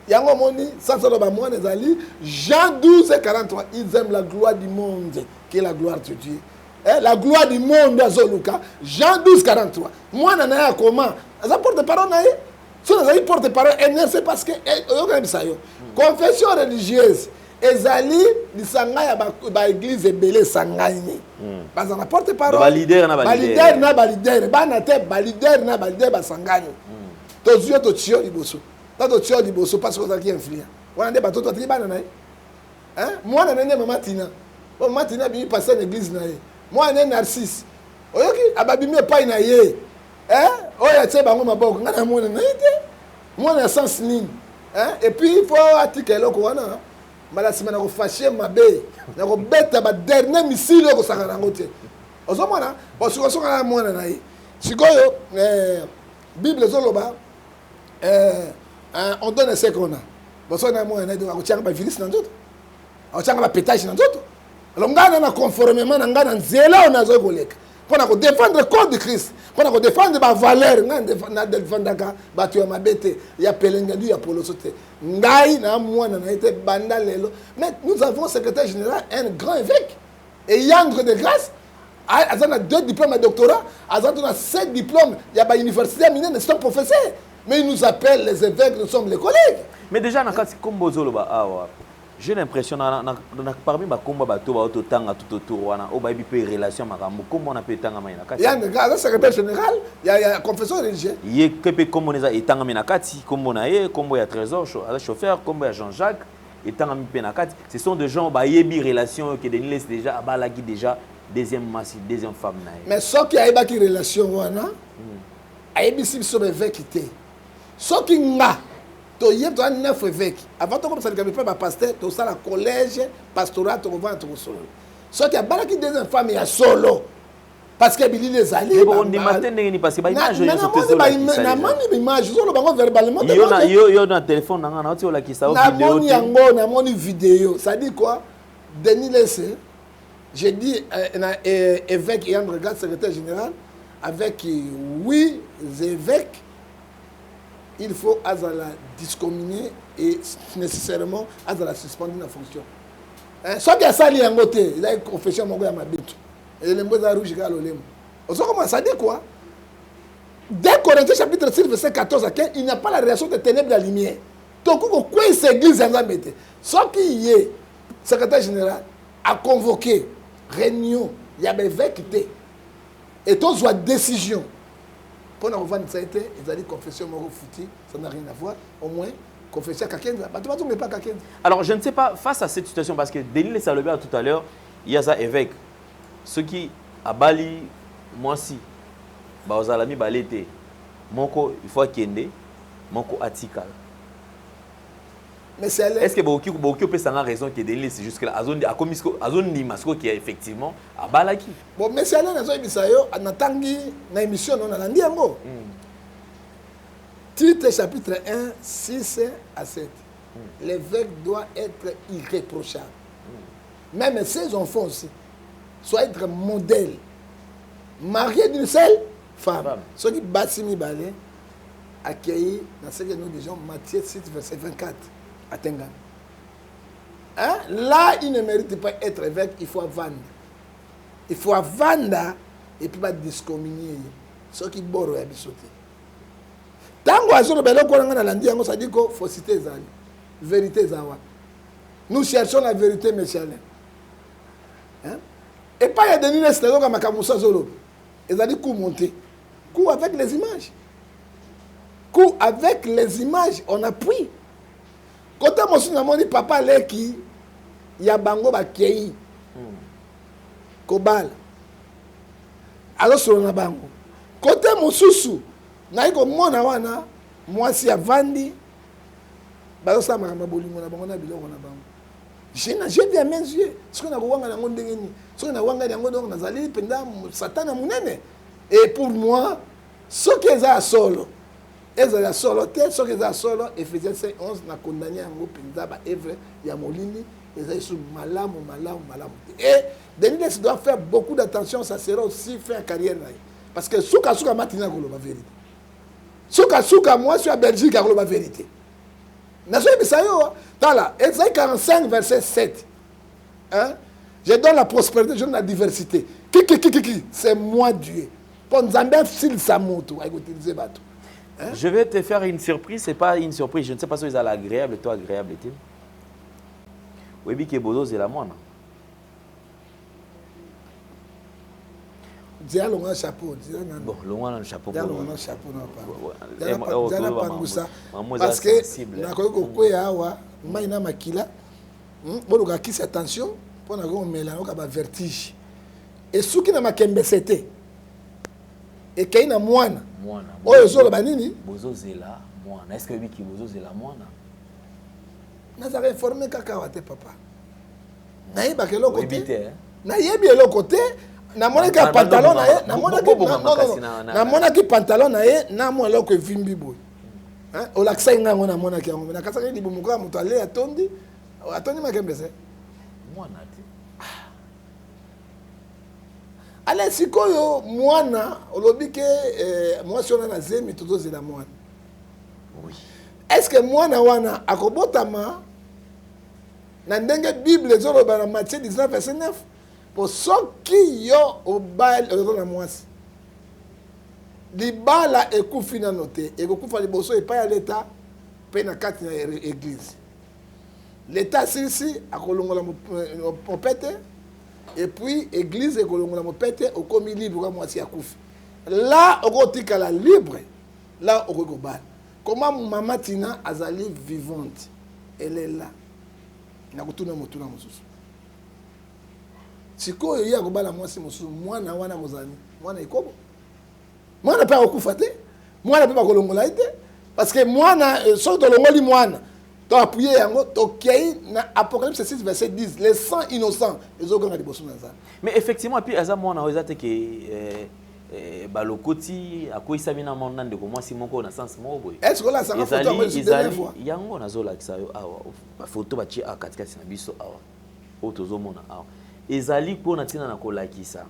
Yango moni, sans oloba mwana ezali Jean 12 et 43, ils aiment la gloire du monde que la gloire de Dieu. Eh, la gloire du monde azoluka Jean 12 43. Mwana na ye akoma, aza porte-parole na ye. Soki azali porte-parole NRC parce que, eh, oyoka yebisa yo. Confession religieuse ezali lisanga ya ba église ebele esangani. Baza na porte-parole. Ba leader na ba Ba leader. leader na ba leader. Bana te, ba leader na ba leader basangani. Tozwi yo, totie yo liboso. Ta totie yo liboso parce que ozalaki influent. Wana nde bato batiki bana na ye. Hein? Mwana na ye nde mama Tina. Po Matini abimi pasteur na église na ye. Mwana ne Narcisse. Oyoki ababimi epai na ye. Eh? Oyo atie bango maboko. Ngai na mwana na ye te. Mwana ya sens nini? Eh? Et puis il faut atika eloko wana. Mbala sima na kofashe mabe. Na kobeta ba dernier missile oyo kosaka nango te. Ozomona? Bon sikoyo soka na mwana na ye. Sikoyo eh, Bible ezoloba eh, eh, on donne ce qu'on a. Bon soki na mwana na ye donc akotiaka ba virus na nzoto. Akotiaka ba pétage na nzoto. Alors ngai na na conformément na ngai na nzela oyo nazoi koleka mpo na kodefendre corps du Christ, mpo na kodefendre ba valeur, ngai na defendaka bato ya mabe te, ya pelengendu ya poloso te. Ngai na mwana na ye te banda lelo. Mais nous avons secrétaire général un grand évêque et yandre de grâce aza na deux diplômes ya doctorat, aza na sept diplômes ya ba université ya minene, c'est un professeur. Mais il nous appelle les évêques, nous sommes les collègues. Mais déjà na kati kombo ozoloba awa, j'ai l'impression na, na, na, parmi bakombo bato baoto tanga tout autour wana oyo bayebi mpe relation makambo kombo wana mpe etangami na kati. Yandre aza secrétaire général ya, ya confession religieuse. Ye ke mpe kombo na eza etangami na kati, kombo na ye, kombo ya Trésor aza chauffeur, kombo ya Jean-Jacques etangami mpe na kati. Ce sont des gens bayebi relation oyo ke Denis Lessie déjà abalaki déjà deuxième mwasi, deuxième femme na ye. Mais soki ayebaki relation wana, ayebisi biso ba évêque te. Soki nga toyebi toza neuf évêque, avant tokomisa likambo epai ba pasteur, tosala collège pastoral, tokovanda tokosolola. Soki abalaki deuxième femme ya solo, parce que bilili ezali. Mais bon, ndima te ndenge nini, parce que ba image oyo nyonso te ezolakisa déjà. Namoni ba image, ozoloba yango verbalement te, Yo na, parce que yo, yo na téléphone na nga, nauti olakisa yo vidéo Namoni te. yango, namoni vidéo. Ça dit quoi? Denis Lessie, j'ai dit, na évêque Yann Regat, secrétaire général, avec 8 évêques, il faut azala discommunier et nécessairement azala suspendu na fonction. Hein, soki asali yango te, ezali confession moko ya mabetu. Elembo eza rouge kaka lolemo. Ozo comment ça dit quoi? 2 Corinthiens chapitre 6 verset 14 à 15, il n'y a pas la relation de ténèbres et la lumière. Tokoki kokweyisa église ya Nzambe te. Soki ye secrétaire général a convoqué réunion ya ba évêque te et tozwa décision mpona kovandisa ye te, ezali confession moko futi, ça n'a rien à voir. Au moins confession ya Kakenza, bato bazonga epa Kakenza. Alors je ne sais pas face à cette situation, parce que Denis Lessie alobi tout à l'heure, il y a ça évêque, ceux qui abali mwasi bazala mibale te, moko il faut akende, moko atikala. Mais c'est allé. Est-ce que boki boki opesa nga raison que Denis Lessie jusque là azondi akomi siko azondima siko qui effectivement abalaki. Bon, mais c'est allé nazo yebisa yo natangi na émission non nalandi yango. Tite chapitre 1 6 à 7. L'évêque doit être irréprochable. Même ses enfants aussi. Soit être modèle. Marié d'une seule femme. Femme. Soki basi mibale accueilli dans ce que nous disons Matthieu 6 verset 24 à Tengana. Hein? Là, il ne mérite pas être évêque, il faut vendre. Il faut vendre et puis ba discommunier. Ce qui boro ya biso te. Tango azolo beloko wana nga nalandi yango, ça dit que fausseté ezali. Vérité eza wapi? Nous cherchons la vérité, monsieur Alain. Hein? Et pas ya Denis Lessie nazoka makambo mosusu azoloba. Ezali coup monté. Coup avec les images. Coup avec les images, on appuie. Côté mosusu namoni papa leki ya bango bakei. Kobala. Azosolola na bango. Côté mosusu nayi komona wana mwasi avandi bazosala makambo ya bolingo na bango na biloko na bango. J'ai na, j'ai vu à mes yeux. Soki nakowanga yango ndenge nini? Soki nawanga yango donc nazali mpenza Satan ya monene. Et pour moi, soki eza ya solo, eza ya solo te, soki eza ya solo, Ephésiens 5, 11, na condamné yango mpenza ba œuvre ya molili, eza lisusu malamu, malamu, malamu te. Et Denis Lessie doit faire beaucoup d'attention, ça sera aussi faire carrière na ye. Parce que suka suka matina koloba vérité. Suka suka mwasi ya Belgique akoloba vérité. Nazoyebisa yo, tala, Esaïe 45 verset 7. Hein? Je donne la prospérité, je donne la diversité. Qui, qui, qui, qui, qui? C'est moi Dieu. Pour Nzambe asilisa moto, akoutiliser bato. Hein? Je vais te faire une surprise, c'est pas une surprise, je ne sais pas si c'est agréable, toi agréable, tu. Oyebi ke bozo zela mwana. Dia longa chapeau, dia nana. Bon, longa na chapeau. Dia longa na chapeau na pa. Ouais, ouais. Dia Eh, na pa, oh, dia na toloba pangusa. maman, maman, Parce eza que sensible. nakoki kokweya awa, mai na makila. Boluka kisi attention. Mpo na komela nayoka ba vertige. Esuki na makembese te. Ekei na mwana. Mwana. Oyo ezoloba nini? Bozozela mwana. Est-ce que oyebi ki bozozela mwana? Nazalaka informe kaka awa te papa. Nayebaka eloko te. Nayebi eloko te. Namonaki pantalon na ye, namonaki pantalon na ye na mwa eloko evimbi boye. Olakisaki ngai yango, namonaki yango. Nakasaki libumu kaka moto ale atondi, atondi makembese. Mwana te. Ale sikoyo mwana olobi ke eh, mwasi wana na zemi tozozela mwana. Oui. Est-ce que mwana wana akobotama na ndenge Bible ezoloba na Matthieu 19 verset 9? Po soki yo obali oza na mwasi, libala ekufi nano te, ekokufa liboso epai ya leta mpe na kati na eglise. Leta asilisi akolongola mopete et puis église ekolongola mopete, okomi libre kwa mwasi akufi. Là okotikala libre, là okoki kobala. Comment mama Tina azali vivante? Elle est là. Nakotuna motuna mosusu. Sikoyo ye akobala mwasi mosusu, mwana wana akozala nini? Mwana ekobo. Mwana mpe akokufa te, mwana mpe bakolongola ye te, parce que mwana soki tolongoli mwana to appuyer yango tokei na Apocalypse 6 verset 10, les sang innocent ezokanga liboso na Nzambe. Mais effectivement, puis aza mwana oyo eza te ke balokoti akweyisami na mwana ndeko mwasi moko na sens moko boye. Est-ce que là ça va photo yango ezali yango nazolakisa yo awa bafoto batie awa katikati na biso awa oyo tozomona awa ezali mpona ntina na kolakisa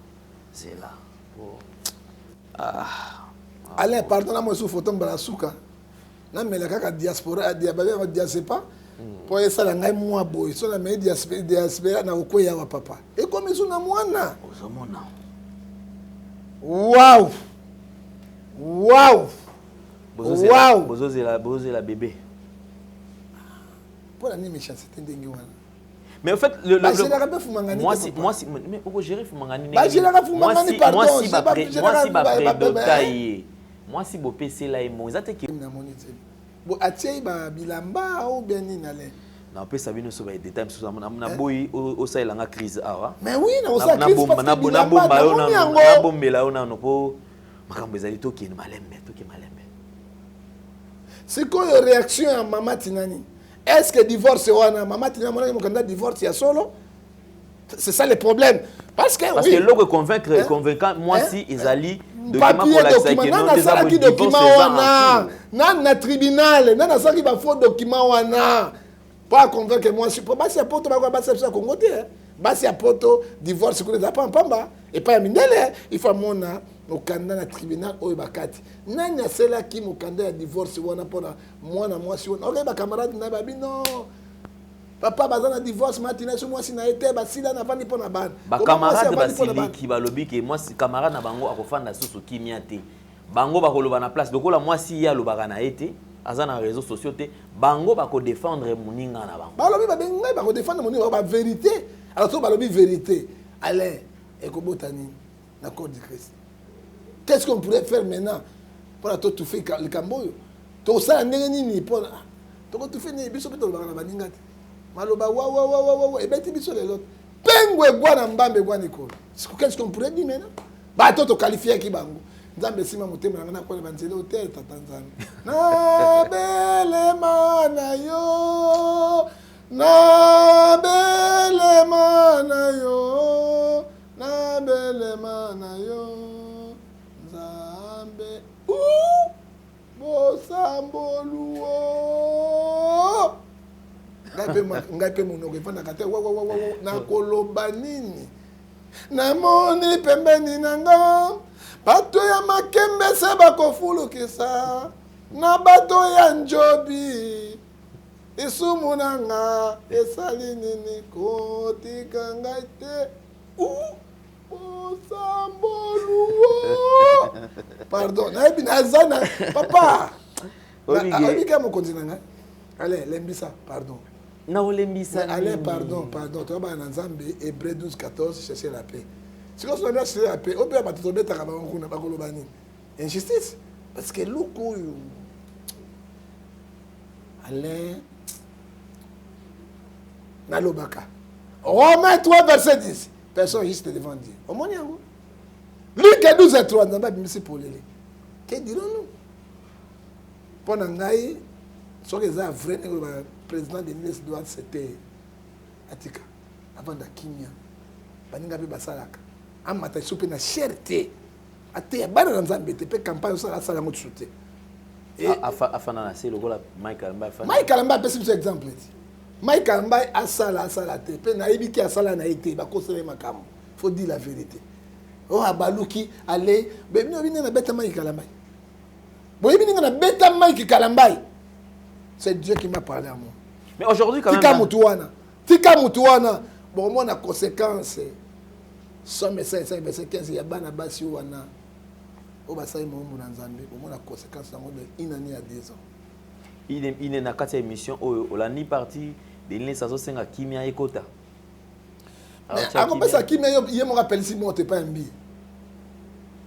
zela. Alain, pardon, na mosu photo mbala suka. Namela kaka diaspora, diasepa mpo esala ngai mwa boye. So nameli diaspora na kokweya wa papa. Ekomi su na mwana. Ozomona. Wow. Wow. Wow. Bozozela, bozozela bébé. Mpo na nini méchanceté ndenge wana? Mais en fait, le, le, fumangani moi, si, moi, si, mais pourquoi gérer fumangani? Bagéraka fumangani, pardon. Moi, si, ba prédota ye. Moi, si, bopesela ye mo. Eza te ki. Namoni te. Bo atie ba bilamba ou bien nini ale? Na pesa bino so ba détail mosusu na boyi osalela nga crise awa. Mais oui, na osala crise parce que bilamba namoni yango. Nabombela yo nano po makambo ezali tokende malembe, tokende malembe. Sikoyo réaction ya mama Tinani. Est-ce que divorce wana mama Tina monaki mokanda divorce ya solo? C'est ça le problème. Parce que parce oui. que eloko convaincre convaincant mwasi ezali papier document nani asalaki document wana, nani na tribunal, nani asalaki ba faux document wana po aconvaincre mwasi? Po basi ya poto bakoya basi ya biso ya Congo te. Basi ya poto divorce kuna eza pamba epai ya mindele, il faut amona mokanda na tribunal oyo bakati. Nani asalaki mokanda ya divorce wana mpona mwana mwasi wana? Ok, ba camarade na babi non papa baza na divorce, matina so mwasi na ye te, basila na vandi mpona bana. Ba camarade basiliki, balobi ke mwasi camarade na bango akofanda susu kimia te. Bango bakoloba na place lokola mwasi ye alobaka na ye te, aza na réseaux sociaux te, bango bakodefendre moninga na bango. Balobi babengi ngai bakodefendre moninga ba vérité. Alors so balobi vérité, Alain ekobota nini na corps du Christ? Qu'est-ce qu'on pourrait faire maintenant mpona totufe likambo oyo? Tosala ndenge nini mpona tokotufe nini? Biso mpe tolobaka na baninga te, maloba wawawawawa ebeti biso lelo pengo egwa na mbambe egwa nikolo. Qu'est-ce qu'on pourrait dire maintenant? Bato toqualifiaki bango. Nzambe esima motema na ngai nakola banzela ote tata Nzambe nabelema na yo, nabelema na yo, nabelema na yo Nzambe bosamboluo. Ngai mpe monoko efandaka te wawawawa nakoloba nini? Namoni pembeni na nga bato ya makembe se bakofulukisa na bato ya njobi. Lisumu na nga esali nini kotika ngai te? Osamboluo. Pardon, nayebi naza na papa. Oyebi kaka mokonzi na ngai. Allez, lembisa, pardon. Na olembisa. Allez, pardon, pardon. Toyabana na Nzambe, Hébreu 12 14, chercher la paix. Sikoyo soki chercher la paix, oyo bato tobetaka bango kuna bakoloba nini? Injustice. Parce que eloko oyo Alain nalobaka. Romains 3 verset 10. Personne juste devant Dieu. Omoni yango. Luc 12 et 3 Nzambe abimisi polele. Que dirons-nous? Mpo na ngai soki eza vrai ndenge oloba président Denis doit se taire. Atika avanda kimia. Baninga mpe basalaka. Amata lisusu mpe na chair te. Ateya bana na Nzambe te mpe campagne osala asala yango lisusu te. Afanda na se lokola Mike Kalambay afanda. Mike Kalambay apesi biso exemple ti. Mike Kalambay asala asala te mpe nayebi ki asala na ye te bakosela ye makambo. Faut dire la vérité. Oh abaluki ale bino bino na beta Mike Kalambay. Boyebi ninga na beta Mike Kalambay. C'est Dieu qui m'a parlé à moi. Mais aujourd'hui quand même. Tika mutu wana. Tika mutu wana. Bomona conséquence. Somme 5 verset 15 ya bana basi wana. Oyo basali moombo na Nzambe, bomona conséquence yango de une année à 2 ans. Ine na kati ya émission oyo olandi parti Denis azosenga kimia ekota. Akopesa kimia ye moko apelisi moto epai ya mbi.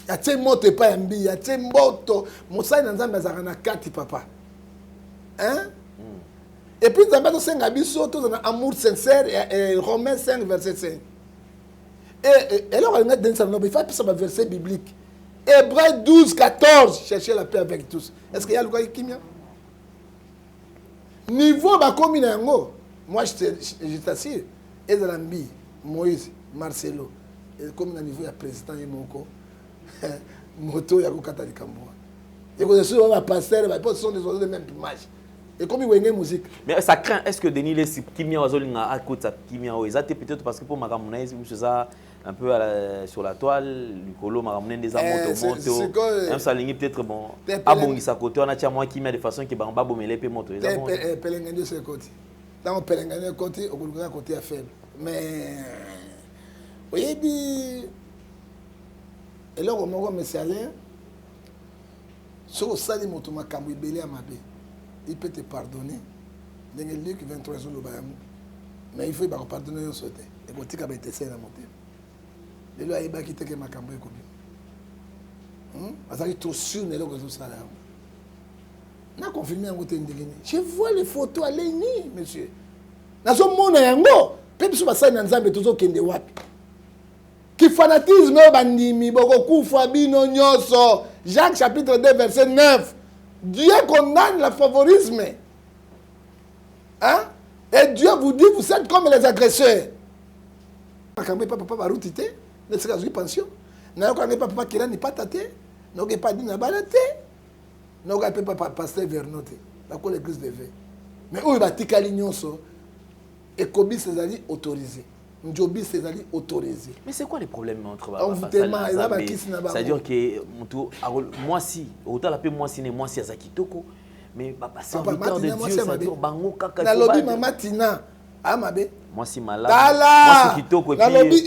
Atie moto epai ya mbi, atie mboto. Mosali na Nzambe azalaka na kati papa. Hein? Et puis Nzambe azosenga biso tozala na amour sincère, Romains 5 verset 5. Et eloko alinga Denis aloba, il faut apesa ba verset biblique. Hébreux 12, 14, cherchez la paix avec tous. Est-ce qu'il y a le kimia? Niveau bakomi na yango, moi je t'assure, ezala mbi, Moïse, Marcelo, ekomi na niveau ya président ye moko, moto ya kokata likambo wana. Ekozala soki ba pasteur, ba ce sont des oiseaux de même plumage. Ekomi wenge musique. Mais ça craint, est-ce que Denis Lessi kimia azolinga akota kimia oyo eza te peut-être parce que pour makambo na ye ça un peu à la, sur la toile likolo makambo nde eza moto moto même ça alingi peut-être bon abongisa côté wana tia mwa kimia de façon que bango babomele mpe moto eza bon. Pelenga nde so ekoti ntango pelenga nde ekoti okolukaka côté ya faible mais oyebi eloko moko monsieur Alain, soki osali moto makambo ebele ya mabe, il peut te pardonner ndenge Luc 23 ezoloba yango, mais il faut yeba kopardonner nyonso te, ekotika ba etesele na motema. Lelo ayebaki te ke makambo ekobima. Azalaki trop sûr na eloko ezosala yango. Na confirme yango te ndenge nini. Je vois les photos à l'œil nu, monsieur. Nazomona yango mpe biso basali na Nzambe tozokende wapi? Ki fanatisme oyo bandimi bokokufa bino nyonso. Jacques chapitre 2 verset 9. Dieu condamne le favorisme. Hein? Et Dieu vous dit, vous êtes comme les agresseurs. Makambo epa papa baruti te, nesika azwi pension. Nayoka ngai papa Kelani pata te, nayoka epa Dina Bala te, nayoka mpe papa pasteur Verno te, bakola église de veille. Mais oyo batikali nyonso, ekobisa ezali autorisé. Njobis ezali autorisé. Mais c'est quoi les problèmes entre ba envoûtement eza ba kisi na bango? C'est-à-dire que mutu mwasi, otala pe mwasi ne mwasi aza kitoko, mais ba serviteur de Dieu, c'est-à-dire bango kaka nalobi mama Tina amabe mwasi malade, mwasi kitoko et puis nalobi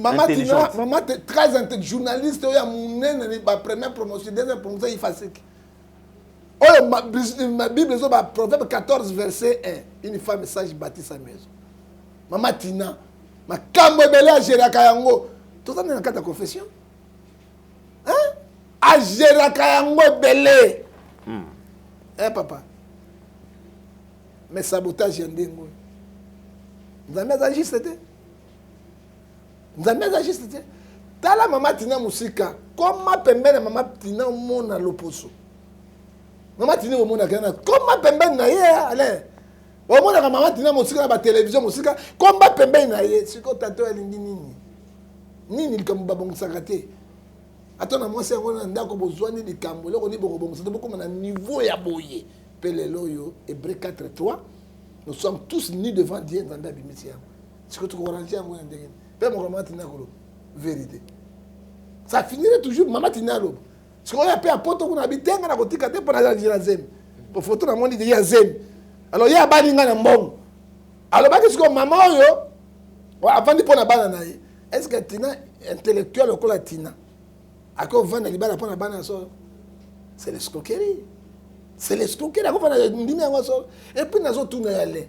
mama Tina, mama très intelligente journaliste oyo ya munene ba première promotion, deuxième promotion ifasiki. Oyo ma Bible ezo ba Proverbe 14 verset 1, une femme sage bâtit sa maison. Mama Tina, makambo ebele agéraka yango. Toza na kati ya confession. Hein? Agéraka yango ebele. Hein papa? Mais sabotage ya ndenge oyo. Nzambe aza juste te. Nzambe aza juste te. Tala mama Tina musika, koma pembeni mama Tina omona loposo. Mama Tina omona kana, koma pembeni na ye Alain. Omonaka mama Tina mosika na ba télévision mosika, komba pembeni na ye. Siko tato alingi nini? Nini likambo babongisaka te? Ata na mwasi yango na ndako bozwani likambo, eloko nini bokobongisa te, bokoma na niveau ya boye. Pe lelo oyo, Hébreux 4:3, nous sommes tous nus devant Dieu, Nzambe abimisi yango. Siko tokorange yango na ndenge nini? Pe mokolo mama Tina akoloba vérité. Ça finirait toujours mama Tina aloba. Siko oyo pe apoto kuna bitenga na kotika te pona na zemi. Po photo na moni ya zemi. Alors ye abali nga na mbongo. Alobaki siko mama oyo avandi pona bana na ye. Est-ce que Tina intellectuel lokola Tina akovanda libala pona bana solo? C'est l'escroquerie. C'est l'escroquerie akovanda ndimi yango solo. Et puis nazotuna ya le.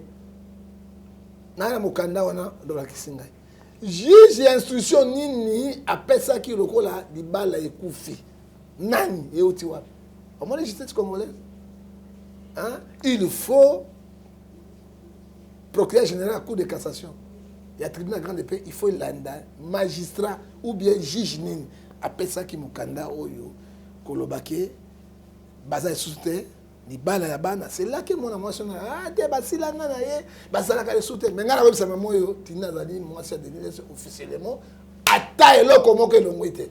Na na mokanda wana dolakisi ngai. Juge ya instruction nini apesaki lokola libala ekufi? Nani euti wapi? Omoni justice congolaise? Hein? Il faut procureur général à cour de cassation. Ya tribunal grande paix, il faut elanda magistrat ou bien juge nini apesaki mokanda oyo koloba ke baza lisusu te libala ya bana. C'est là que mwana mwasi wana, ah te, basila nga na ye, bazalaka lisusu te. Mais ngai nakoyebisa mama oyo Tina azali mwasi ya Denis Lessie officiellement, ata eloko moko elongwi te,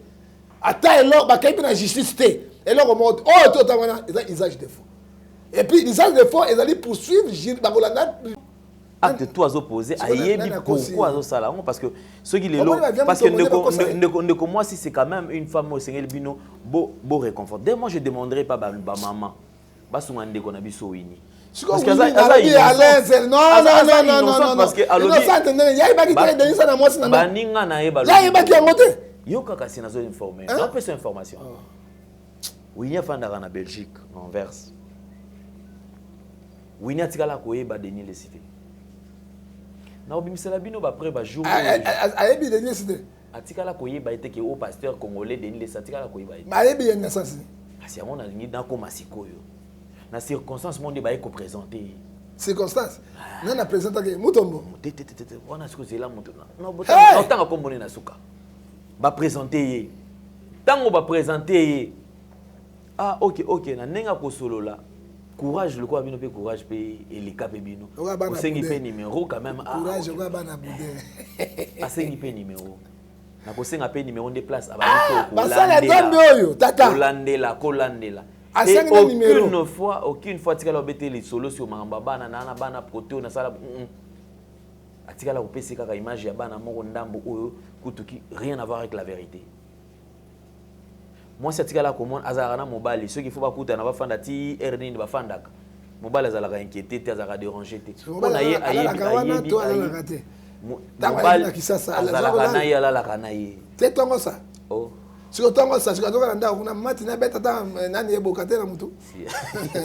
ata eloko bakei mpe na justice te, eloko moko te. Oyo to otanga wana eza usage de faux, et puis usage de faux ezali poursuivre, bakolanda. Acte tout azoposer, ayebi pourquoi azosala yango, parce que soki lelo, parce que ndeko, ndeko, ndeko mwasi, c'est quand même une femme oyo esengeli bino bo bo réconfort. Dès moi, je demanderai pas bamama basunga ndeko na biso Wini. Parce que aza innocent. Non, non, non, non, non, parce que alobi innocent ndenge yayebaki te Denisa na mwasi na baninga na ye. Balobi yayebaki yango te. Yo kaka si nazo informer, napesa information. Wini afandaka na Belgique, na Anvers. Wini atikala koyeba Denis Lessie te. Nakobimisela bino baprès bajour. Ayebi Denis Lessie te. Atikala koyeba ye te ke o pasteur congolais Denis Lessie, atikala koyeba ye. Ayebi ye na sens? Kasi yango nalingi nakóma sikoyo na circonstance mo nde baye koprésente ye. Circonstance nani apresentaki Mutombo? Te, te, te, te, wana sikoyo zela moto naotanga kombo nde na suka. Baprésente ye, ntango baprésente ye, ah ok, na ndenge akosolola, courage lokola bino mpe courage mpe eleka mpe bino, osengi mpe numéro quand même. Ah, courage okoya bana boudin. Asengi mpe numéro, nakosenga mpe numéro nde place. Basala Nzambe oyo tata. Kolandela, kolandela. Asengi na numéro. Aucune fois, aucune fois atikala obete lisolo sur makambo ya bana na bana proto nasala. Atikala kopesa kaka image ya bana moko ndambo oyo kutuki, rien à voir avec la vérité. Mwasi atikala komona azalaka na mobali, soki fo bakutana, bafanda ti heure nini bafandaka, mobali azalaka inquiété te, azalaka dérangé te. Mpo na ye ayebi mobali azalaka na ye, alalaka na ye. Te, ntongo sa. Oh. Siko ntongo sa, siko azoka na ndako kuna, mati na beta ata nani eboka te na mutu.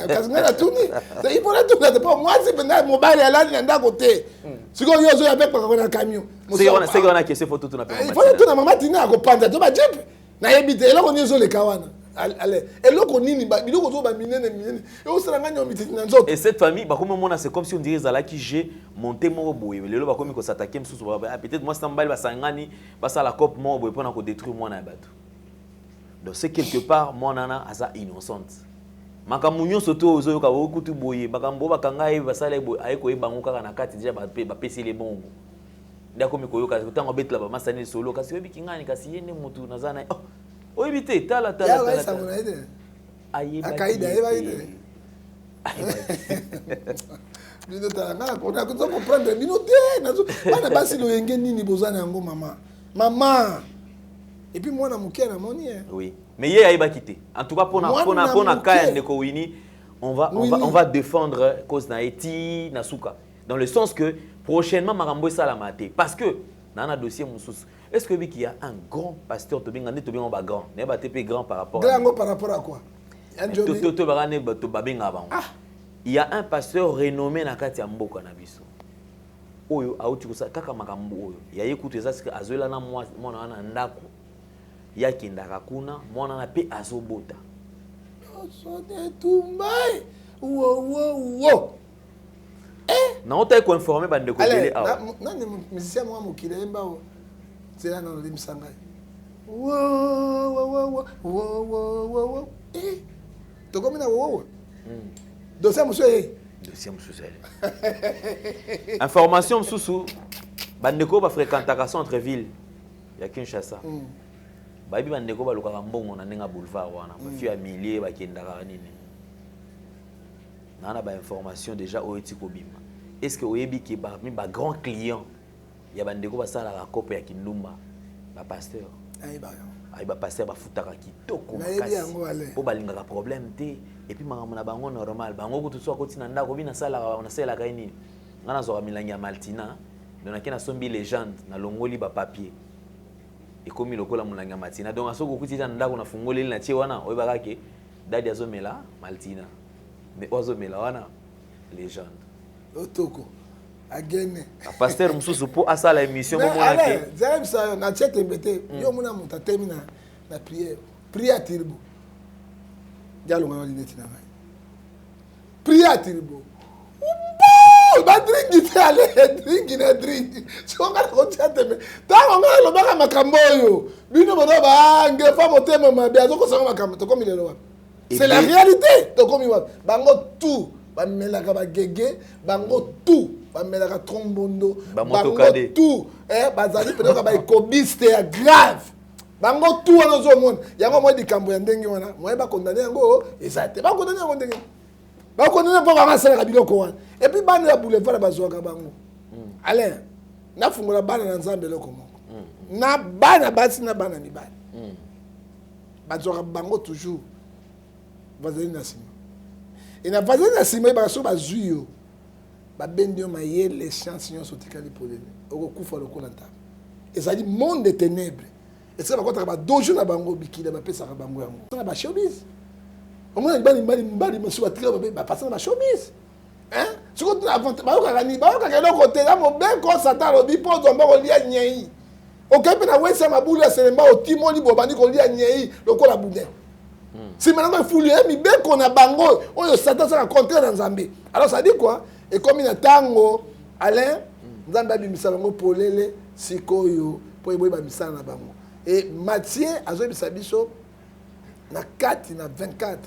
Kasi ngai natuni, il faut natuna te, mpo mwasi mpenza, mobali alali na ndako te. Sikoyo yo ozoya mpe kpaka na camion. Seke wana question fo totuna. Il faut natuna mama Tina, akopanza to bajeep, nayebi te eloko nini ezoleka wana. Ale eloko nini, biloko ozo baminene minene eosala ngai nyongo mititi na nzoto. Et cette famille bakomi omona, c'est comme si on dirait ezalaki jeu monté moko boye. Lelo bakomi kosatake mosusu, peut-être mwasi na mobali basangani, basala cope moko boye mpona kodétruire mwana ya bato. Donc c'est quelque part mwana wana aza innocente. Makambo nyonso to ozoyoka okutu boye, makambo oyo bakanga ye, basala ye boye, aye koyeba yango kaka na kati déjà bapeseli bongo nde akomi koyoka ntango abetela bamasani lisolo. Kasi oyebiki ngani, kasi ye nde motu naza na ye. Oh, oyebi te, tala, tala, tala, tala. Ayebaki te. Bino tala, nga nakoza comprendre bino te. Bana basi, loyenge nini boza na yango? Mama, mama, et puis mwana moke namoni. Oui, mais ye ayebaki te. En tout cas, mpona cas ya ndeko Wini, on va défendre cause na ye ti na suka, dans le sens que prochainement makambo esalama te, parce que na dossier mosusu, est ce que oyebi qu'il y a un grand pasteur, tobenga nde, tobenga bagrand, nayeba te mpe grand par rapport Grand yango par rapport à quoi? Toyebaka nde bato babengaka bango. Il y a un pasteur renommé na kati ya mboka na biso oyo auti kosala kaka makambo oyo ya ye. Kutu eza sika azwela na mwana wana ndako, ye akendaka kuna, mwana wana mpe azobota. Tumba wo wo wo. Naotaki koinforme bandeko ebele awa. Nani musicien mwa mokili ayemba o nzela nano, limbisa ngai, wo wo wo wo wo wo wo, tokomi na wowowo, dossier mosusu eyei. Dossier mosusu ele, information mosusu, bandeko oyo bafréquentaka centre ville ya Kinshasa bayebi, bandeko balukaka mbongo na ndenge ya boulevard wana, bafio ya milie bakendaka nini naa na bainformation déjà oyo eti kobima. Est ce que oyebi ke parmi bagrand client ya bandeko basalaka kope ya kindumba, bapasteur? Ayi, bapasteur bafutaka kitoko makasi mpo balingaka problème te. Et puis makambo na bango normal, bango kutu so akoti na ndako, obi nasalaka, nasalelaka ye nini? Ngai nazwaka milangi ya Maltina, donc nake nasombi Légende, nalongoli bapapier, ekomi lokola molangi ya Maltina. Donc soki okuti eza na ndako, nafungoleli na tie wana, oyebaka ke dadi azomela Maltina, mais oyo azomela wana Légende. Otoko agene. Pasteur mosusu mpo asala émission bomona ke Zayebisa yo, natie tembe te. Yo omona moto atemi na prière, prière turbo, nde alonga na lineti na ngai, prière turbo. Tout badringi te ale dringi na dringi soki nga nakotia tembe ntango nga nalobaka makambo oyo bino bono bangefa motema mabe azokosanga makambo tokomi lelo wapi? C'est la réalité. Tokomi wapi? Bango tout bamelaka bagege, bango tout bamelaka trombondo, bango tout bazali peut-être baekobiste ya grave. Bango tout wana ozomona yango mwa likambo ya ndenge wana, moye bakondane yango eza te. Bakondane yango ndenge bakondane mpo bango asalaka biloko wana. Et puis bana ya boulevard bazwaka bango. Alain, nafungola bana na Nzambe eloko moko na bana basi na bana mibali, bazwaka bango toujours bazali na nsima. E na bazali na nsima, oyebaka soki bazwi yo, babendi yo mayele, chance nyonso otikali polele, okokufa lokola ntaba. Ezali monde de ténèbre esika bakotaka badojo na bango, bikila bapesaka bango yango na bashowbiz. Omona mibali mibali mibali mosusu batika bapasa na bashowbiz. Sikoyo bayokaka nini? Bayokaka eloko te. Ya mobeko Satan alobi mpo ozwa mboko, lia nyei. Okei mpe na wesi ya mabulu ya Selemba, otimoli bo obandi kolia nyei lokola boudin. Nsima nango efuli ye mibeko na bango oyo Satan asalaka contraire na Nzambe. Alors ça dit quoi? Ekomi na ntango, Alain, Nzambe abimisa bango polele sikoyo mpo eboyeba misala na bango. E Matthieu azoyebisa biso na kati na 24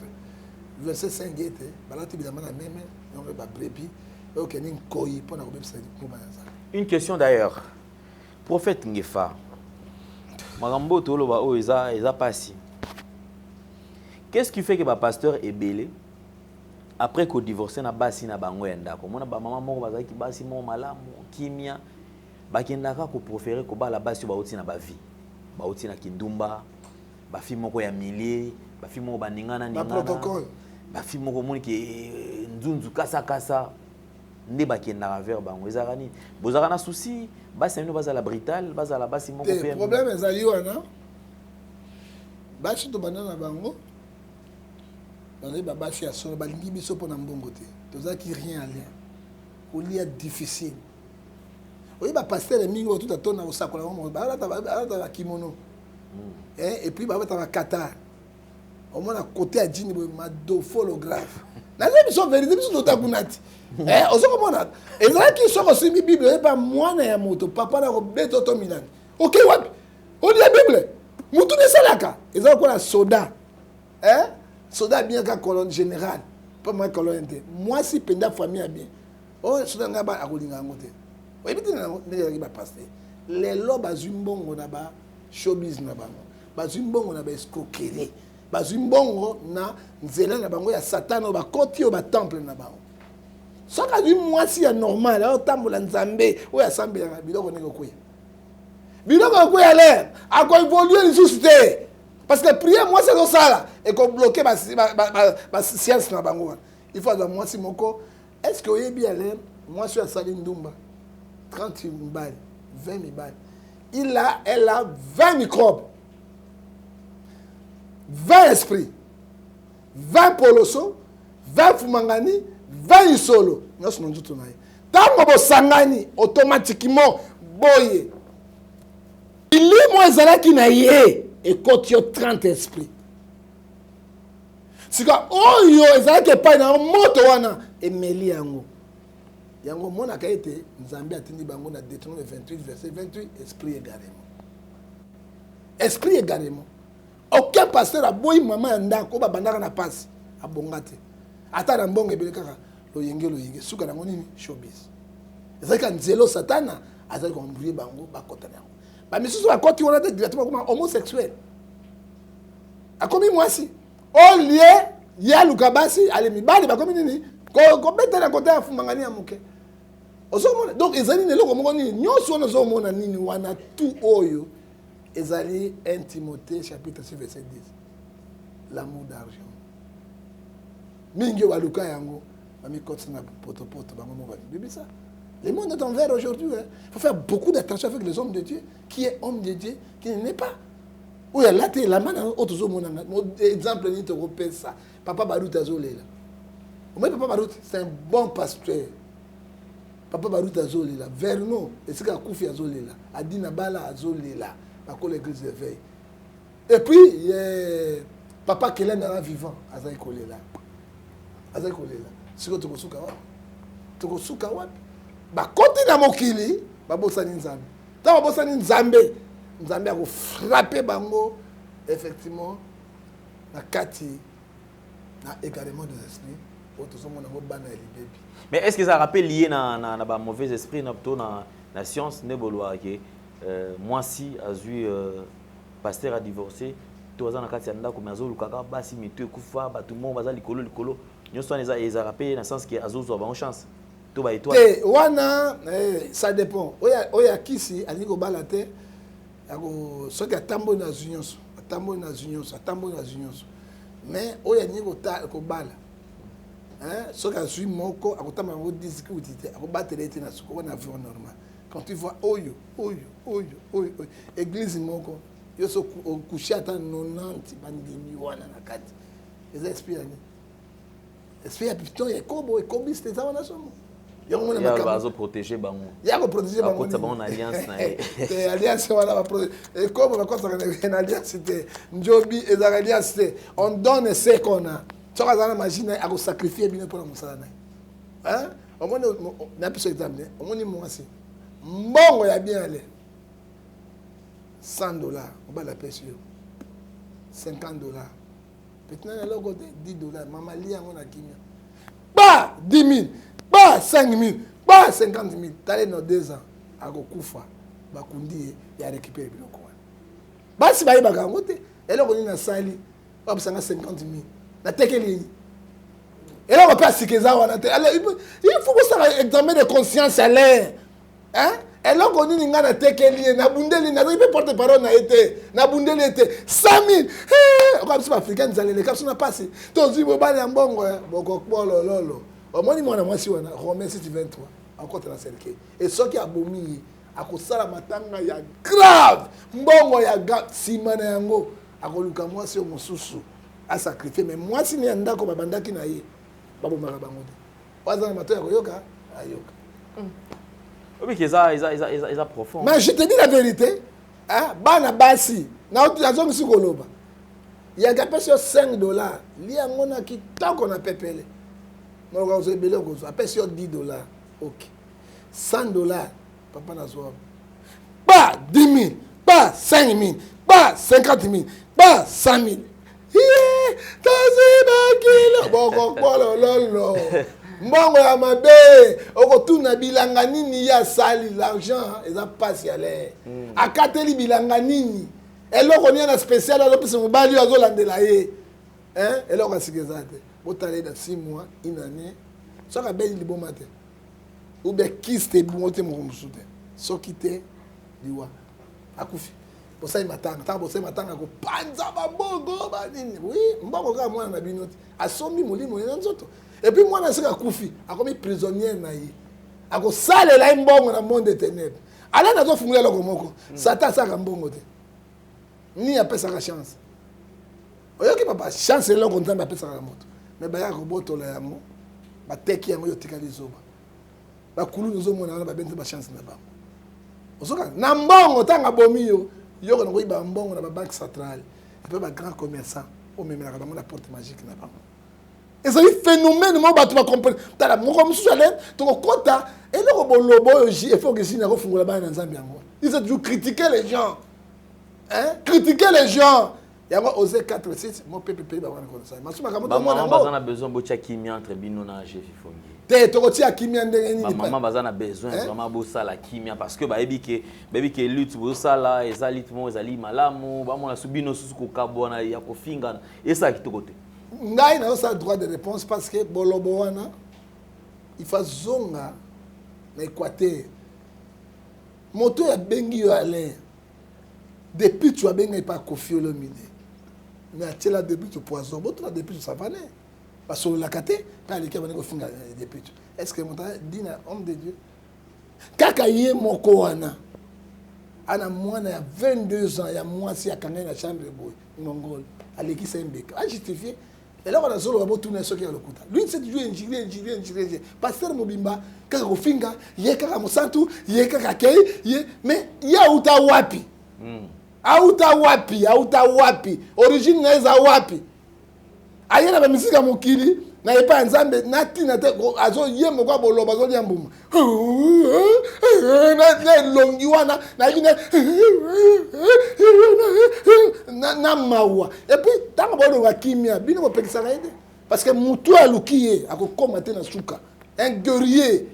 verset 5 ete balati bilamba na meme yango babrebis oyo okende nkoi mpo na kobebisa ngomba ya Nzambe. Une question d'ailleurs, prophète Ngefa. Makambo oyo toloba oyo eza pasi. Qu'est-ce qui fait que bapasteur ebele, après kodivorce na basi na bango ya ndako, omona bamama moko bazalaki basi moko malamu, kimia, bakendaka kopréférer kobala basi oyo bauti na bavie, bauti na kindumba, bafille moko ya milie, bafille moko baningana ningana, baprotocole, bafille moko omoni ke nzunzu kasakasa, nde bakendaka vers bango? Ezalaka nini? Bozalaka na souci basi na bino bazala brutal, bazala basi moko te? Mpe Problème ezali wana, basi tobanda na bango bazali babasi ya solo, balingi biso mpo na mbongo te. Tozalaki rien à rien, kolia difficile. Oyebi bapasteur mingi oyo tuta tona kosakola bango, balata bakimono et puis babata bakata. Omona kote ya jini boye, madofolographe. Naza biso vérité, biso tota kuna ti ozo komona ezalaki soki osimbi Bible, oyeba mwana ya moto, papa na kobeta oto milani. Okei wapi? Olia Bible, mutu esalaka eza lokola soda. Soda bien ka colonne général mpo mwa colonne te, mwasi mpenza famille ya bien oyo soda ngai akolinga yango te. Oyebi te ndenge ezalaki. Bapasteur lelo bazwi mbongo na ba showbiz na bango, bazwi mbongo na baescroquerie, bazwi mbongo na nzela na bango ya Satana oyo bakoti oyo batemple na bango. Soki azwi mwasi ya normal aotambola Nzambe oyo asambelaka, biloko ndenge okweya, biloko ekweya lere akoévoluer lisusu te, parce que prière mwasi azosala ekobloquer bascience na bango wana. Il faut azwa mwasi moko. Est ce que oyebi, Alain, mwasi oyo asali ndumba 30 mibali, 20 mibali, il a elle a 20 microbes, 20 esprits, 20 poloso, 20 fumangani, 20 isolo nyonso na nzoto na ye. Ntango bosangani, automatiquement boye milimo ezalaki na ye ekoti yo 30 esprit. Sika oyo ezalaki epai na yango, moto wana emeli yango. Yango omonaka ete Nzambe atindi bango na Deutéronome 28 verset 28, esprit égarement, esprit égarement. Aucun pasteur aboyi mama ya ndako oyo babandaka na pasi abonga te, ata na mbongo ebele. Kaka loyenge loyenge, suka nango nini? Showbiz ezali kaka nzela Satana azali koembrouiller bango, bakota na yango. Bamisusu bakoti wana te, directement akoma homosexuel, akomi mwasi olie ye aluka basi ale mibali, bakomi nini, kobetela kote ya fumangani ya moke. Ozomona donc ezali nini? Eloko moko nini nyonso wana ozomona nini wana? Tout oyo ezali 1 Timothée chapitre 6 verset 10, l'amour d'argent. Mingi oyo baluka yango bamikotisa na potopoto, bango moko babibisa. Le monde est envers aujourd'hui, hein. Il faut faire beaucoup d'attention avec les hommes de Dieu. Qui est homme de Dieu, qui n'est pas? Oyo alati elamba na oyo tozomona, exemple nini tokopesa? Papa Baruti azolela. Omoi papa Baruti, c'est un bon pasteur. Papa Baruti azolela, Verno esika akufi azolela, Adina Bala azolela, bakola église d'éveil. Et puis ye, papa Kelen aza vivant, azali kolela, azali kolela. Sikoyo tokosuka wapi? Tokosuka wapi? Bakoti na mokili, babosani Nzambe. Ntango babosani Nzambe, Nzambe akofrappe bango effectivement na kati na égarement des esprits oyo tozomona yango bana ya libebi. Mais est ce que ezalaka mpe lié na ba mauvais esprit na to na science nde bolobaka ke mwasi azwi pasteur a divorcé to aza na kati ya ndako, mais azolukaka basi mito ekufa, bato moko baza likolo likolo nyonso wana, ezalaka mpe na sens ke azozwa bango chance to ba étoile? Te, wana ça dépend. Oyo akisi alingi kobala te, soki atamboli na zwi nyonso, atamboli na zwi nyonso, atamboli na zwi nyonso. Mais oyo alingi kobala, soki azwi moko, akotambola yango 10 kuti te, akobatela ye te na suka wana. Vie normal, quand tu vois oyo oyo oyo oyo oyo église moko, yo so ocouche ata 90 bandimi wana na kati, eza esprit ya nini? Esprit ya piton, ya ekobo, ekobiste eza wana somo. Yango mona makambo azoprotéger bango. Ya koprotéger bango. Akotisa bango na alliance na ye. Te, alliance wana, ekobo bakotaka na alliance te, njobi ezalaka alliance te. On donne ce qu'on a. Soki aza na magie na ye, akosacrifie bino mpona mosala na ye. Omoni, na biso exemple, omoni mwasi, mbongo ya bien, ale 100 $, mobali apesi yo 50 $, petit nani eloko te, 10 $, mama li yango na kimia, ba 10 000, ba 5 000, ba 50 000. Tale no 2 ans akokufa, bakundi ye, ya récupère biloko wana. Basi bayebaka yango te. Eloko nini nasali babisanga 50 000? Natekeli ye eloko mpe asika eza wana te. Il faut kosala examen de conscience alain. Eloko nini ngai natekeli ye? Nabundeli, nazali mpe porte parole na ye te, nabundeli ye te 100 000. Okoka biso baafricain, nzala eleka biso na mpasi, tozwi mobali ya mbongo bokokbolololo. Omoni mwana mwasi wana, Romain 6 23, akota na cercueil e soki abomi ye, akosala matanga ya grave, mbongo ya grave. Nsima na yango akoluka mwasi oyo mosusu asacrifie. Mais mwasi ne ya ndako babandaki na ye, babomaka bango te. Oyo aza na mato ya koyoka, ayoka. Obiki eza profond. Mais je te dis la vérité, hein, bana basi, nazongisi koloba, yaka apesi yo 5 $, lia yango na kitoko na pepele, moloka kozwa ebele, okozwa. Apesi yo 10 $, ok, 100 $, papa nazwa ba 10 000, ba 5 000, ba 50 000, ba 100 000. Ye tozibakilo bokokolololo mbongo ya mabe, okotuna bilanga nini ye asali. L'argent eza mpasi ya lere. Akateli bilanga nini? Eloko nini na spécial azopesa mobali oyo azolandela ye? Eloko ya sika eza te. Botala ye na 6 mois, une année, soki abeli liboma te ou bien kyste ebongo te, moko mosusu te, soki te liwa, akufi, bosali matanga. Ntango bosali matanga, kopanza bambongo banini, oui, mbongo kaka mwana na bino te asombi molimo ye na nzoto. Et puis mwana soki akufi, akomi prisonnière na ye, akosalela ye mbongo na monde de ténèbre. Ala nazofungola eloko moko, Satan asalaka mbongo te, ni apesaka chance. Oyoki papa, chance eloko Nzambe apesaka na moto, mais bayaka kobotola yango, bateki yango, yo otikali zoba. Bakuluni ozomona wana, babenzi bachance na bango, ozoka na mbongo. Ntango abomi yo, yoko na koyiba mbongo na babanque centrale epe bagrand commerçant, omemelaka bango na porte magique na bango. Ezali phénomène moko bato bacomprendre. Tala moko mosusu ale tokokɔta eloko bolobo oyo efoke esini akofungola bana na Nzambe yango. Il faut toujours critiquer les gens, hein? Critiquer les gens, yango Osée 4 6, mo pepe pe bango kosala masu makambo. Tomona yango baza na besoin botia kimia entre bino na Jefi Fongi. Te, tokotia kimia ndenge nini? Bamama baza na besoin vraiment bosala kimia, parce que bayebi ke lutte bozosala eza lutte moko ezali malamu. Bamona su bino susu kokabwana ya kofingana, esala kitoko te. Ngai nazosala droit de réponse parce que bolobo wana, il faut azonga na Équateur. Moto oyo abengi yo Alain depuis, tu abengai epa Kofi Olomide, mais atiela depuis tu poison. Botuna depuis tu savane, basololaka te mpe aleki abandi kofinga depuis tu. Est ce que moto dina homme de Dieu kaka ye moko wana, ana mwana ya 22 ans ya mwasi, akangai na chambre boye, ngongolo alekisa ye mbeka, ajustifie eloko nazoloba. Botuna soki ya lokuta. Lui, c'est toujours injure, injure, injure, injure. Pasteur mobimba kaka kofinga ye, kaka mosantu ye, kaka akei ye. Mais ye auta wapi? Auta wapi? Auta wapi? Origine na ye eza wapi? Aye na bamisika mokili. Na epai ya Nzambe na tina te azo ye moko aboloba azolia mbuma na elongi wana nayebi na na mawa. Et puis ntango bolonga kimia bino bopekisaka ye te parce que motu oyo aluki ye akokoma te na suka. Un guerrier,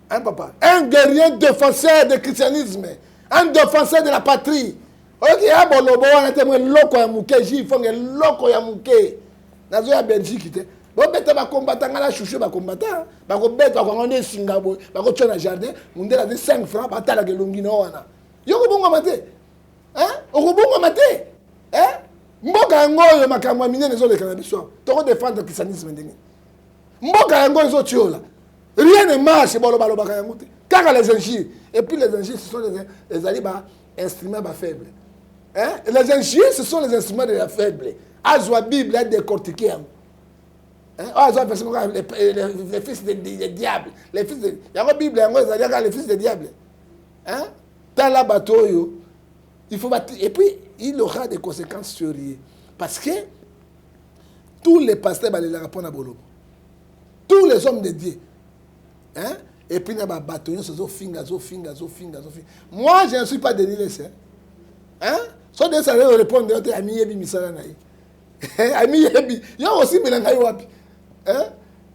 un papa, un guerrier défenseur de christianisme, un défenseur de la patrie. Oyoki ya bolobo wana te, mwa eloko ya moke jifonge eloko ya moke nazoya Belgique te. Bobeta bakombata ngai na shushu bakombata bakobeta bakongo nde esinga boye bakotya na jardin mondele azwi 5 francs batalaka elongi na wana. Yo okobongwama te, okobongwama te. Mboka yango oyo makambo ya minene ezoleka na biso, tokodefendre christianisme ndenge mboka yango ezotiola, rien ne marche. Balobalobaka yango te, kaka les injures. Et puis les injures, ce sont les ezali ba instruments ba faible, hein? Les injures, ce sont les instruments de la faible. Azwa Bible adécortiquer yango, hein? Oyo azwa verset moko, les fils de diable, les fils de yango. Bible yango ezali kaka les fils de diable, hein? Tala bato oyo il faut bat. Et puis il aura des conséquences sur ye parce que tous les pasteurs balelaka mpona bolobo, tous les hommes de Dieu, hein? Et puis na babato nyonso azofinga, azofinga, azofinga, azofinga. Moi, je ne suis pas Denis Lessie, hein? So Denis allait répondre te, amiyebi misala na ye, amiyebi. Yo osimbela ngai wapi, hein?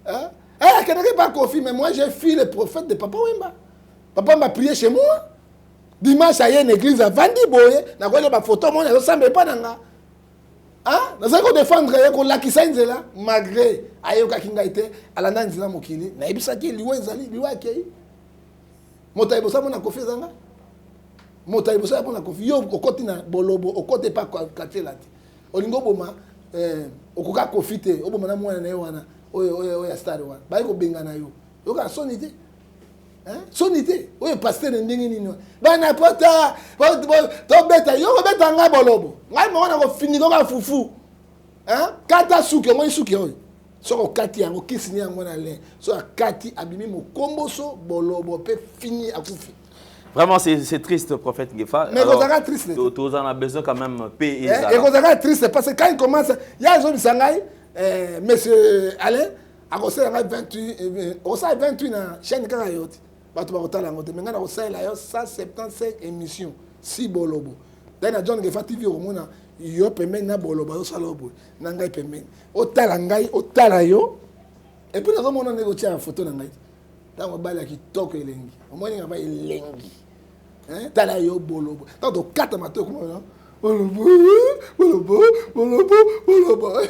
Hein? Eh, akendaki pas Kofi, mais moi j'ai fui le prophète de Papa Wemba. Papa m'a prié chez moi dimanche, aye na église, avandi boye, nakoyela bafoto moni azosamba epa na nga. Nazali kodefendre ye, kolakisa ye nzela malgré ayokaki ngai te, alanda nzela mokili. Nayebisaki liwa ezali liwa, akei. Moto ya liboso amona Kofi ezanga, moto ya liboso amona Kofi. Yo okoti na bolobo, okoti epa quartier la te, olingi oboma okoka Kofi te, oboma na mwana na ye wana oyo oyo ya star wana, baye kobengana yo. Yoka soni te, soni te. Oyo pasteur ndenge nini? Bana pota tobeta yo, kobeta ngai bolobo, ngai moko na kofinika kaka fufu. Kata suki, omoni suki oyo, soki okati yango kisi ni yango na lin, so akati abimi mokomboso bolobo mpe fini, akufi. Vraiment, c'est triste, prophète Ngefa. Mais ekozalaka triste. Tu en as besoin quand même. Paix. Ekozalaka triste parce que quand il commence, ya azobisa ngai, monsieur Alain, akosala ngai 28, okosala 28 na chaîne kaka yo te, bato bakotala yango te. Me ngai nakosalela yo 175 émission si bolobo dai na John Ngefa TV. Okomona yo pembeni na bolobo azosala yo boye na ngai pembeni, otala ngai, otala yo. Et puis nazomona ndenge otia photo na ngai ntango bali ya kitoko, elengi, omoni nga ba elengi, tala yo bolobo. Ntango tokata mato, okomona bolobo, bolobo, bolobo, bolobo,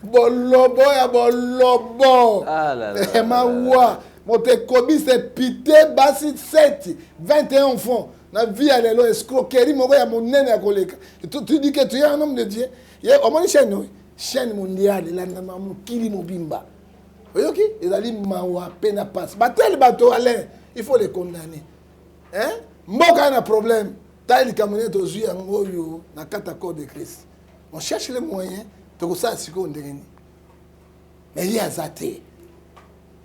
bolobo ya bolobo. Mawa, moto ekobisa pite basi 7 21 enfants na vie ya lelo, escroquerie moko ya monene ya koleka. Tu dis que tu es un homme de Dieu. Ye omoni chaîne oyo, chaîne mondiale elandama mokili mobimba. Oyoki, ezali mawa mpe na pasi. Bateli bato, Alain, il faut les condamner, hein? Mboka ya na problème. Tala likambo nini tozwi yango oyo na kati ya corps de Christ. On cherche les moyens, tokosala sikoyo ndenge nini? Mais ye aza te,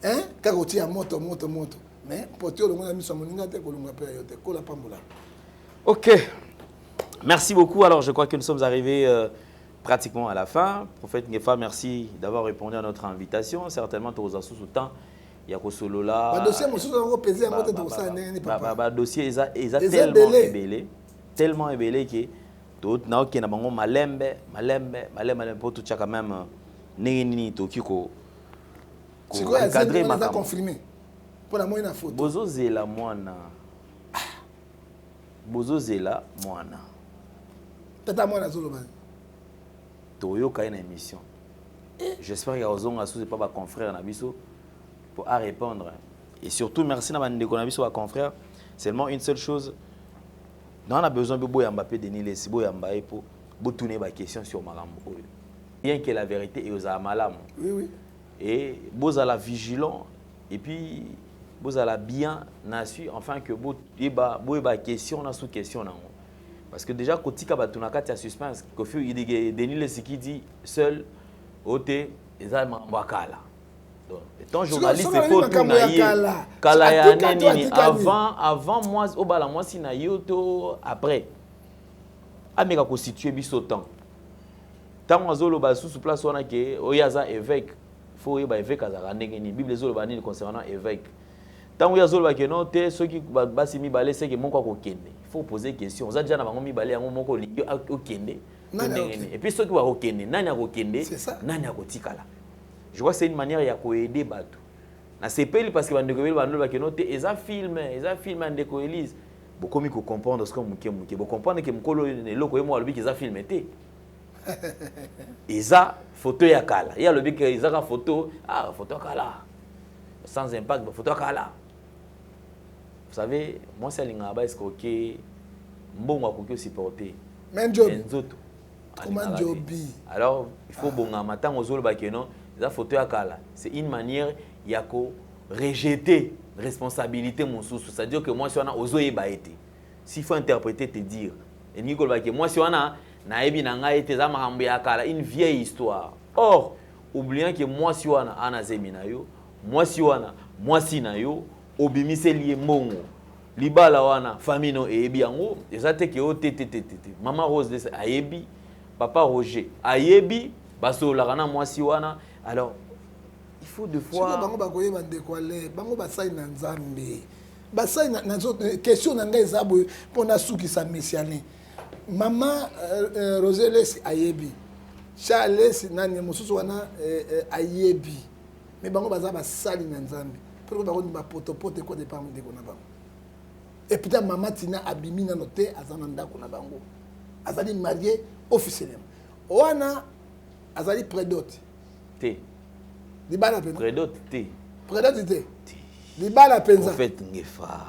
hein? Kaka kotia moto, moto, moto, mais mpo te olongo na miso ya moninga te, kolonga mpe ya yo te. Kola pambola. Ok, merci beaucoup. Alors, je crois que nous sommes arrivés pratiquement à la fin. Prophète Ngefa, merci d'avoir répondu à notre invitation. Certainement, tu as sous temps. Ya kosolola. Badossier mosusu yango pese yango te, tokosala ndenge nini, papa? Badossier eza tellement ebele, tellement ebele ke naokenda bango malembe malembe malembe malembe mpo totya quand même ndenge nini tokoki ko encadrer makambo. Confirmé mpo na moi na photo. Bozozela mwana, bozozela mwana. Tata mwana azoloba. Toyoka ye na émission. J'espère que ozonga susu epa baconfrère na biso pour à répondre. Et surtout merci na bandeko na biso baconfrère. Seulement une seule chose, on a besoin de boyamba mpe Denis Lessie, boyamba ye mpo botuna ye baquestion sur makambo oyo, bien que la vérité ezala malamu. Oui. Et bozala vigilant et puis bozala bien na su enfin que boyeba, boyeba question na sous question nango, parce que déjà kotika bato na kati ya suspense. Kofi Denis Lessie qui dit seul ote eza makambo ya kala. Donc étant journaliste, il faut tuna ye kala ya nini, avant mwasi obala mwasi na yo to après. Ameka kositue biso temps ntango azoloba susu place wana ke oyo aza évêque. Faut oyeba évêque azalaka ndenge nini, Bible ezoloba nini concernant évêque. Ntango ye azoloba ke non te, soki basi mibale, seke moko akokende, il faut poser question: oza déjà na bango mibale, yango moko olingi okende to ndenge nini? Et puis soki bakokende, nani akokende, nani akotikala? Je crois que c'est une manière ya koaider bato. Nasepeli parce que bandeko ebele bandolobaki no te, eza film, eza film ya ndeko Elise. Bokomi kocomprendre sikoyo moke moke, bocomprendre ke mokolo eloko ye moko alobiki eza film te, eza photo ya kala. Ye alobi ke ezaka photo, ah, photo ya kala sans impact, photo ya kala. Vous savez, mwasi alingaka baescroquer, mbongo akoki osupporter, nzoto. Alors il faut bongama. Ntango ozoloba ke non, eza photo ya kala, c'est une manière ya ko rejeter responsabilité mosusu. C'est-à-dire que mwasi wana ozoyeba ye te. S'il faut interpréter, te dire, elingi koloba ke mwasi wana nayebi na ngai ete eza makambo ya kala, une vieille histoire, or oubliant ke mwasi wana ana zemi na yo, mwasi wana mwasi na yo, obimiseli ye mbongo, libala wana famille no eyebi yango. Eza te ke o te te te te te. Mama Rose ayebi, papa Roger ayebi, basololaka na mwasi wana. Alors il faut de fois bango bakoyeba, ndeko ale, bango basali na Nzambe, basali na question na ngai eza boye mpo nasukisa messiane. Mama Rose Lesi ayebi, Charles nani mosusu wana ayebi, mais bango baza basali na Nzambe, mpo bango bapotopoto ekota epa ndeko na bango. Et puis mama Tina abimi nano te, aza na ndako na bango, azali marié officiellement wana, azali prédote. Te. Libala mpenza. Prédote te. Prédote te, libala mpenza. Prophète Ngefa,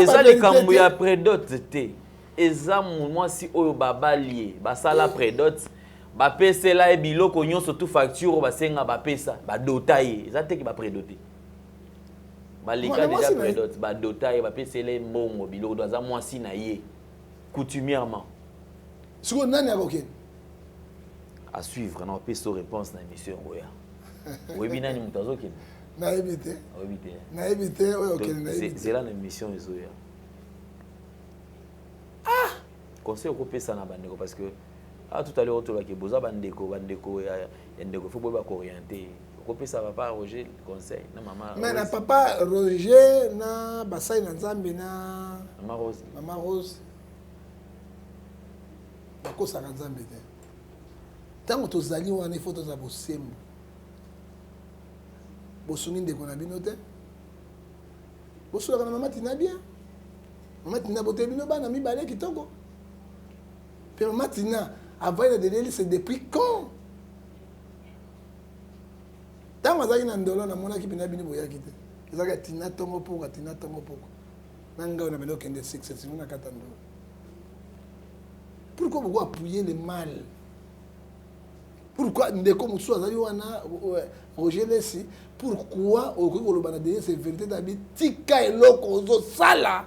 eza likambo ya prédote te. Eza mwasi oyo babali ye, basala prédote, bapesela ye biloko nyonso, tu facture oyo basenga bapesa, badota ye. Eza teke baprédote, baleka déjà prédote, badota ye, bapesela ye mbongo, biloko to aza mwasi na ye coutumièrement. Sikoyo nani akokende? À suivre, na opesa réponse na émission yango ya oyebi nani moto azokende. Nayebi te. Oyebi te? Nayebi te oyo okende, nayebi te. Zela na émission ezoya. Ah, conseil okopesa na bandeko, parce que ah, tout à l'heure otolaki boza bandeko, bandeko ya ndeko, faut boyeba koorienter. Okopesa papa Roger conseil na mama? Mais na papa Roger, na basali na Nzambe, na mama Rose. Mama Rose, bakosaka Nzambe te. Ntango tozali wana, ifo tozala bosembo. Bosungi ndeko na bino te, bosolaka na mama Tina bien. Mama Tina bote bino bana mibale kitoko. Mpe mama Tina avai na Deleli, c'est depuis quand? Ntango azalaki na ndolo, namonaki mpena bino boyaki te. Ezalaki Tina ntongo poko, Tina ntongo poko na ngai na bende okende successivement na kati ya ndolo. Pourquoi boko appuyer le mal? Pourquoi ndeko mosusu azali wana, Roger Lesi, pourquoi okoki koloba na Denis vérité tabi tika eloko ozosala?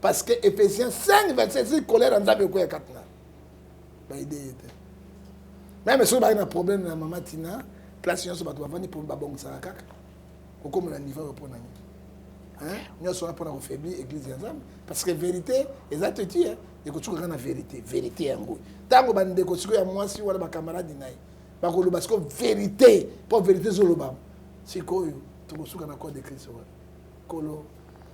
Parce que Éphésiens 5 27, si colère ya Nzambe ekoya kati na baide ye te. Même soki bazali na problème na mama Tina, place nyonso bato bavandi, babongisaka kaka kokóma na niveau oyo. Mpo na nini nyonso wana? Mpona kofaiblir église ya Nzambe, parce que vérité eza teti ekosuka kaka na vérité. Vérité yango, ntango bandeko sikoyo ya mwasi wana, bacamarade na ye, bakoloba sikoyo vérité, mpo vérité ezoloba sikoyo, tokosuka na corps de Christ wana. Kolo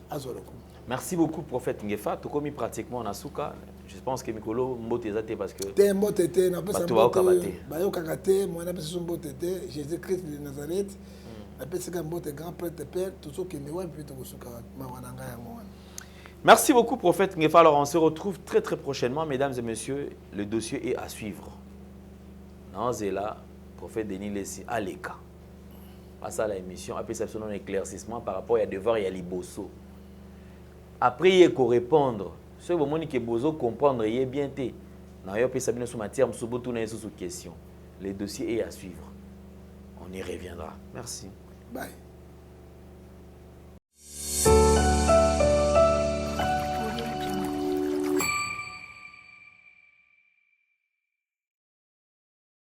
azwa lokumu. Merci beaucoup, prophète Ngefa. Tokomi pratiquement na suka. Je pense que mikolo mbote eza te parce que te, mbote te, napesa. Bato bayokaka te. Bayokaka te. Mwana apesa so mbote te. Jésus Christ de Nazareth, napesika mbote, grand prêtre père. Tozokende wapi mpe tokosuka wapi? Mawa na ngai yango wana. Merci beaucoup, prophète Ngefa. Alors, on se retrouve très très prochainement, mesdames et messieurs. Le dossier est à suivre. Nanzela, prophète Denis Lessi, Aleka. À la émission, après ça, un éclaircissement par rapport à devoir ya liboso. Après, il y a répondre. Ceux qui ont comprendre, il est bien té. Na yo pesa bino sous matière, musubu sous question. Le dossier est à suivre. On y reviendra. Merci. Bye.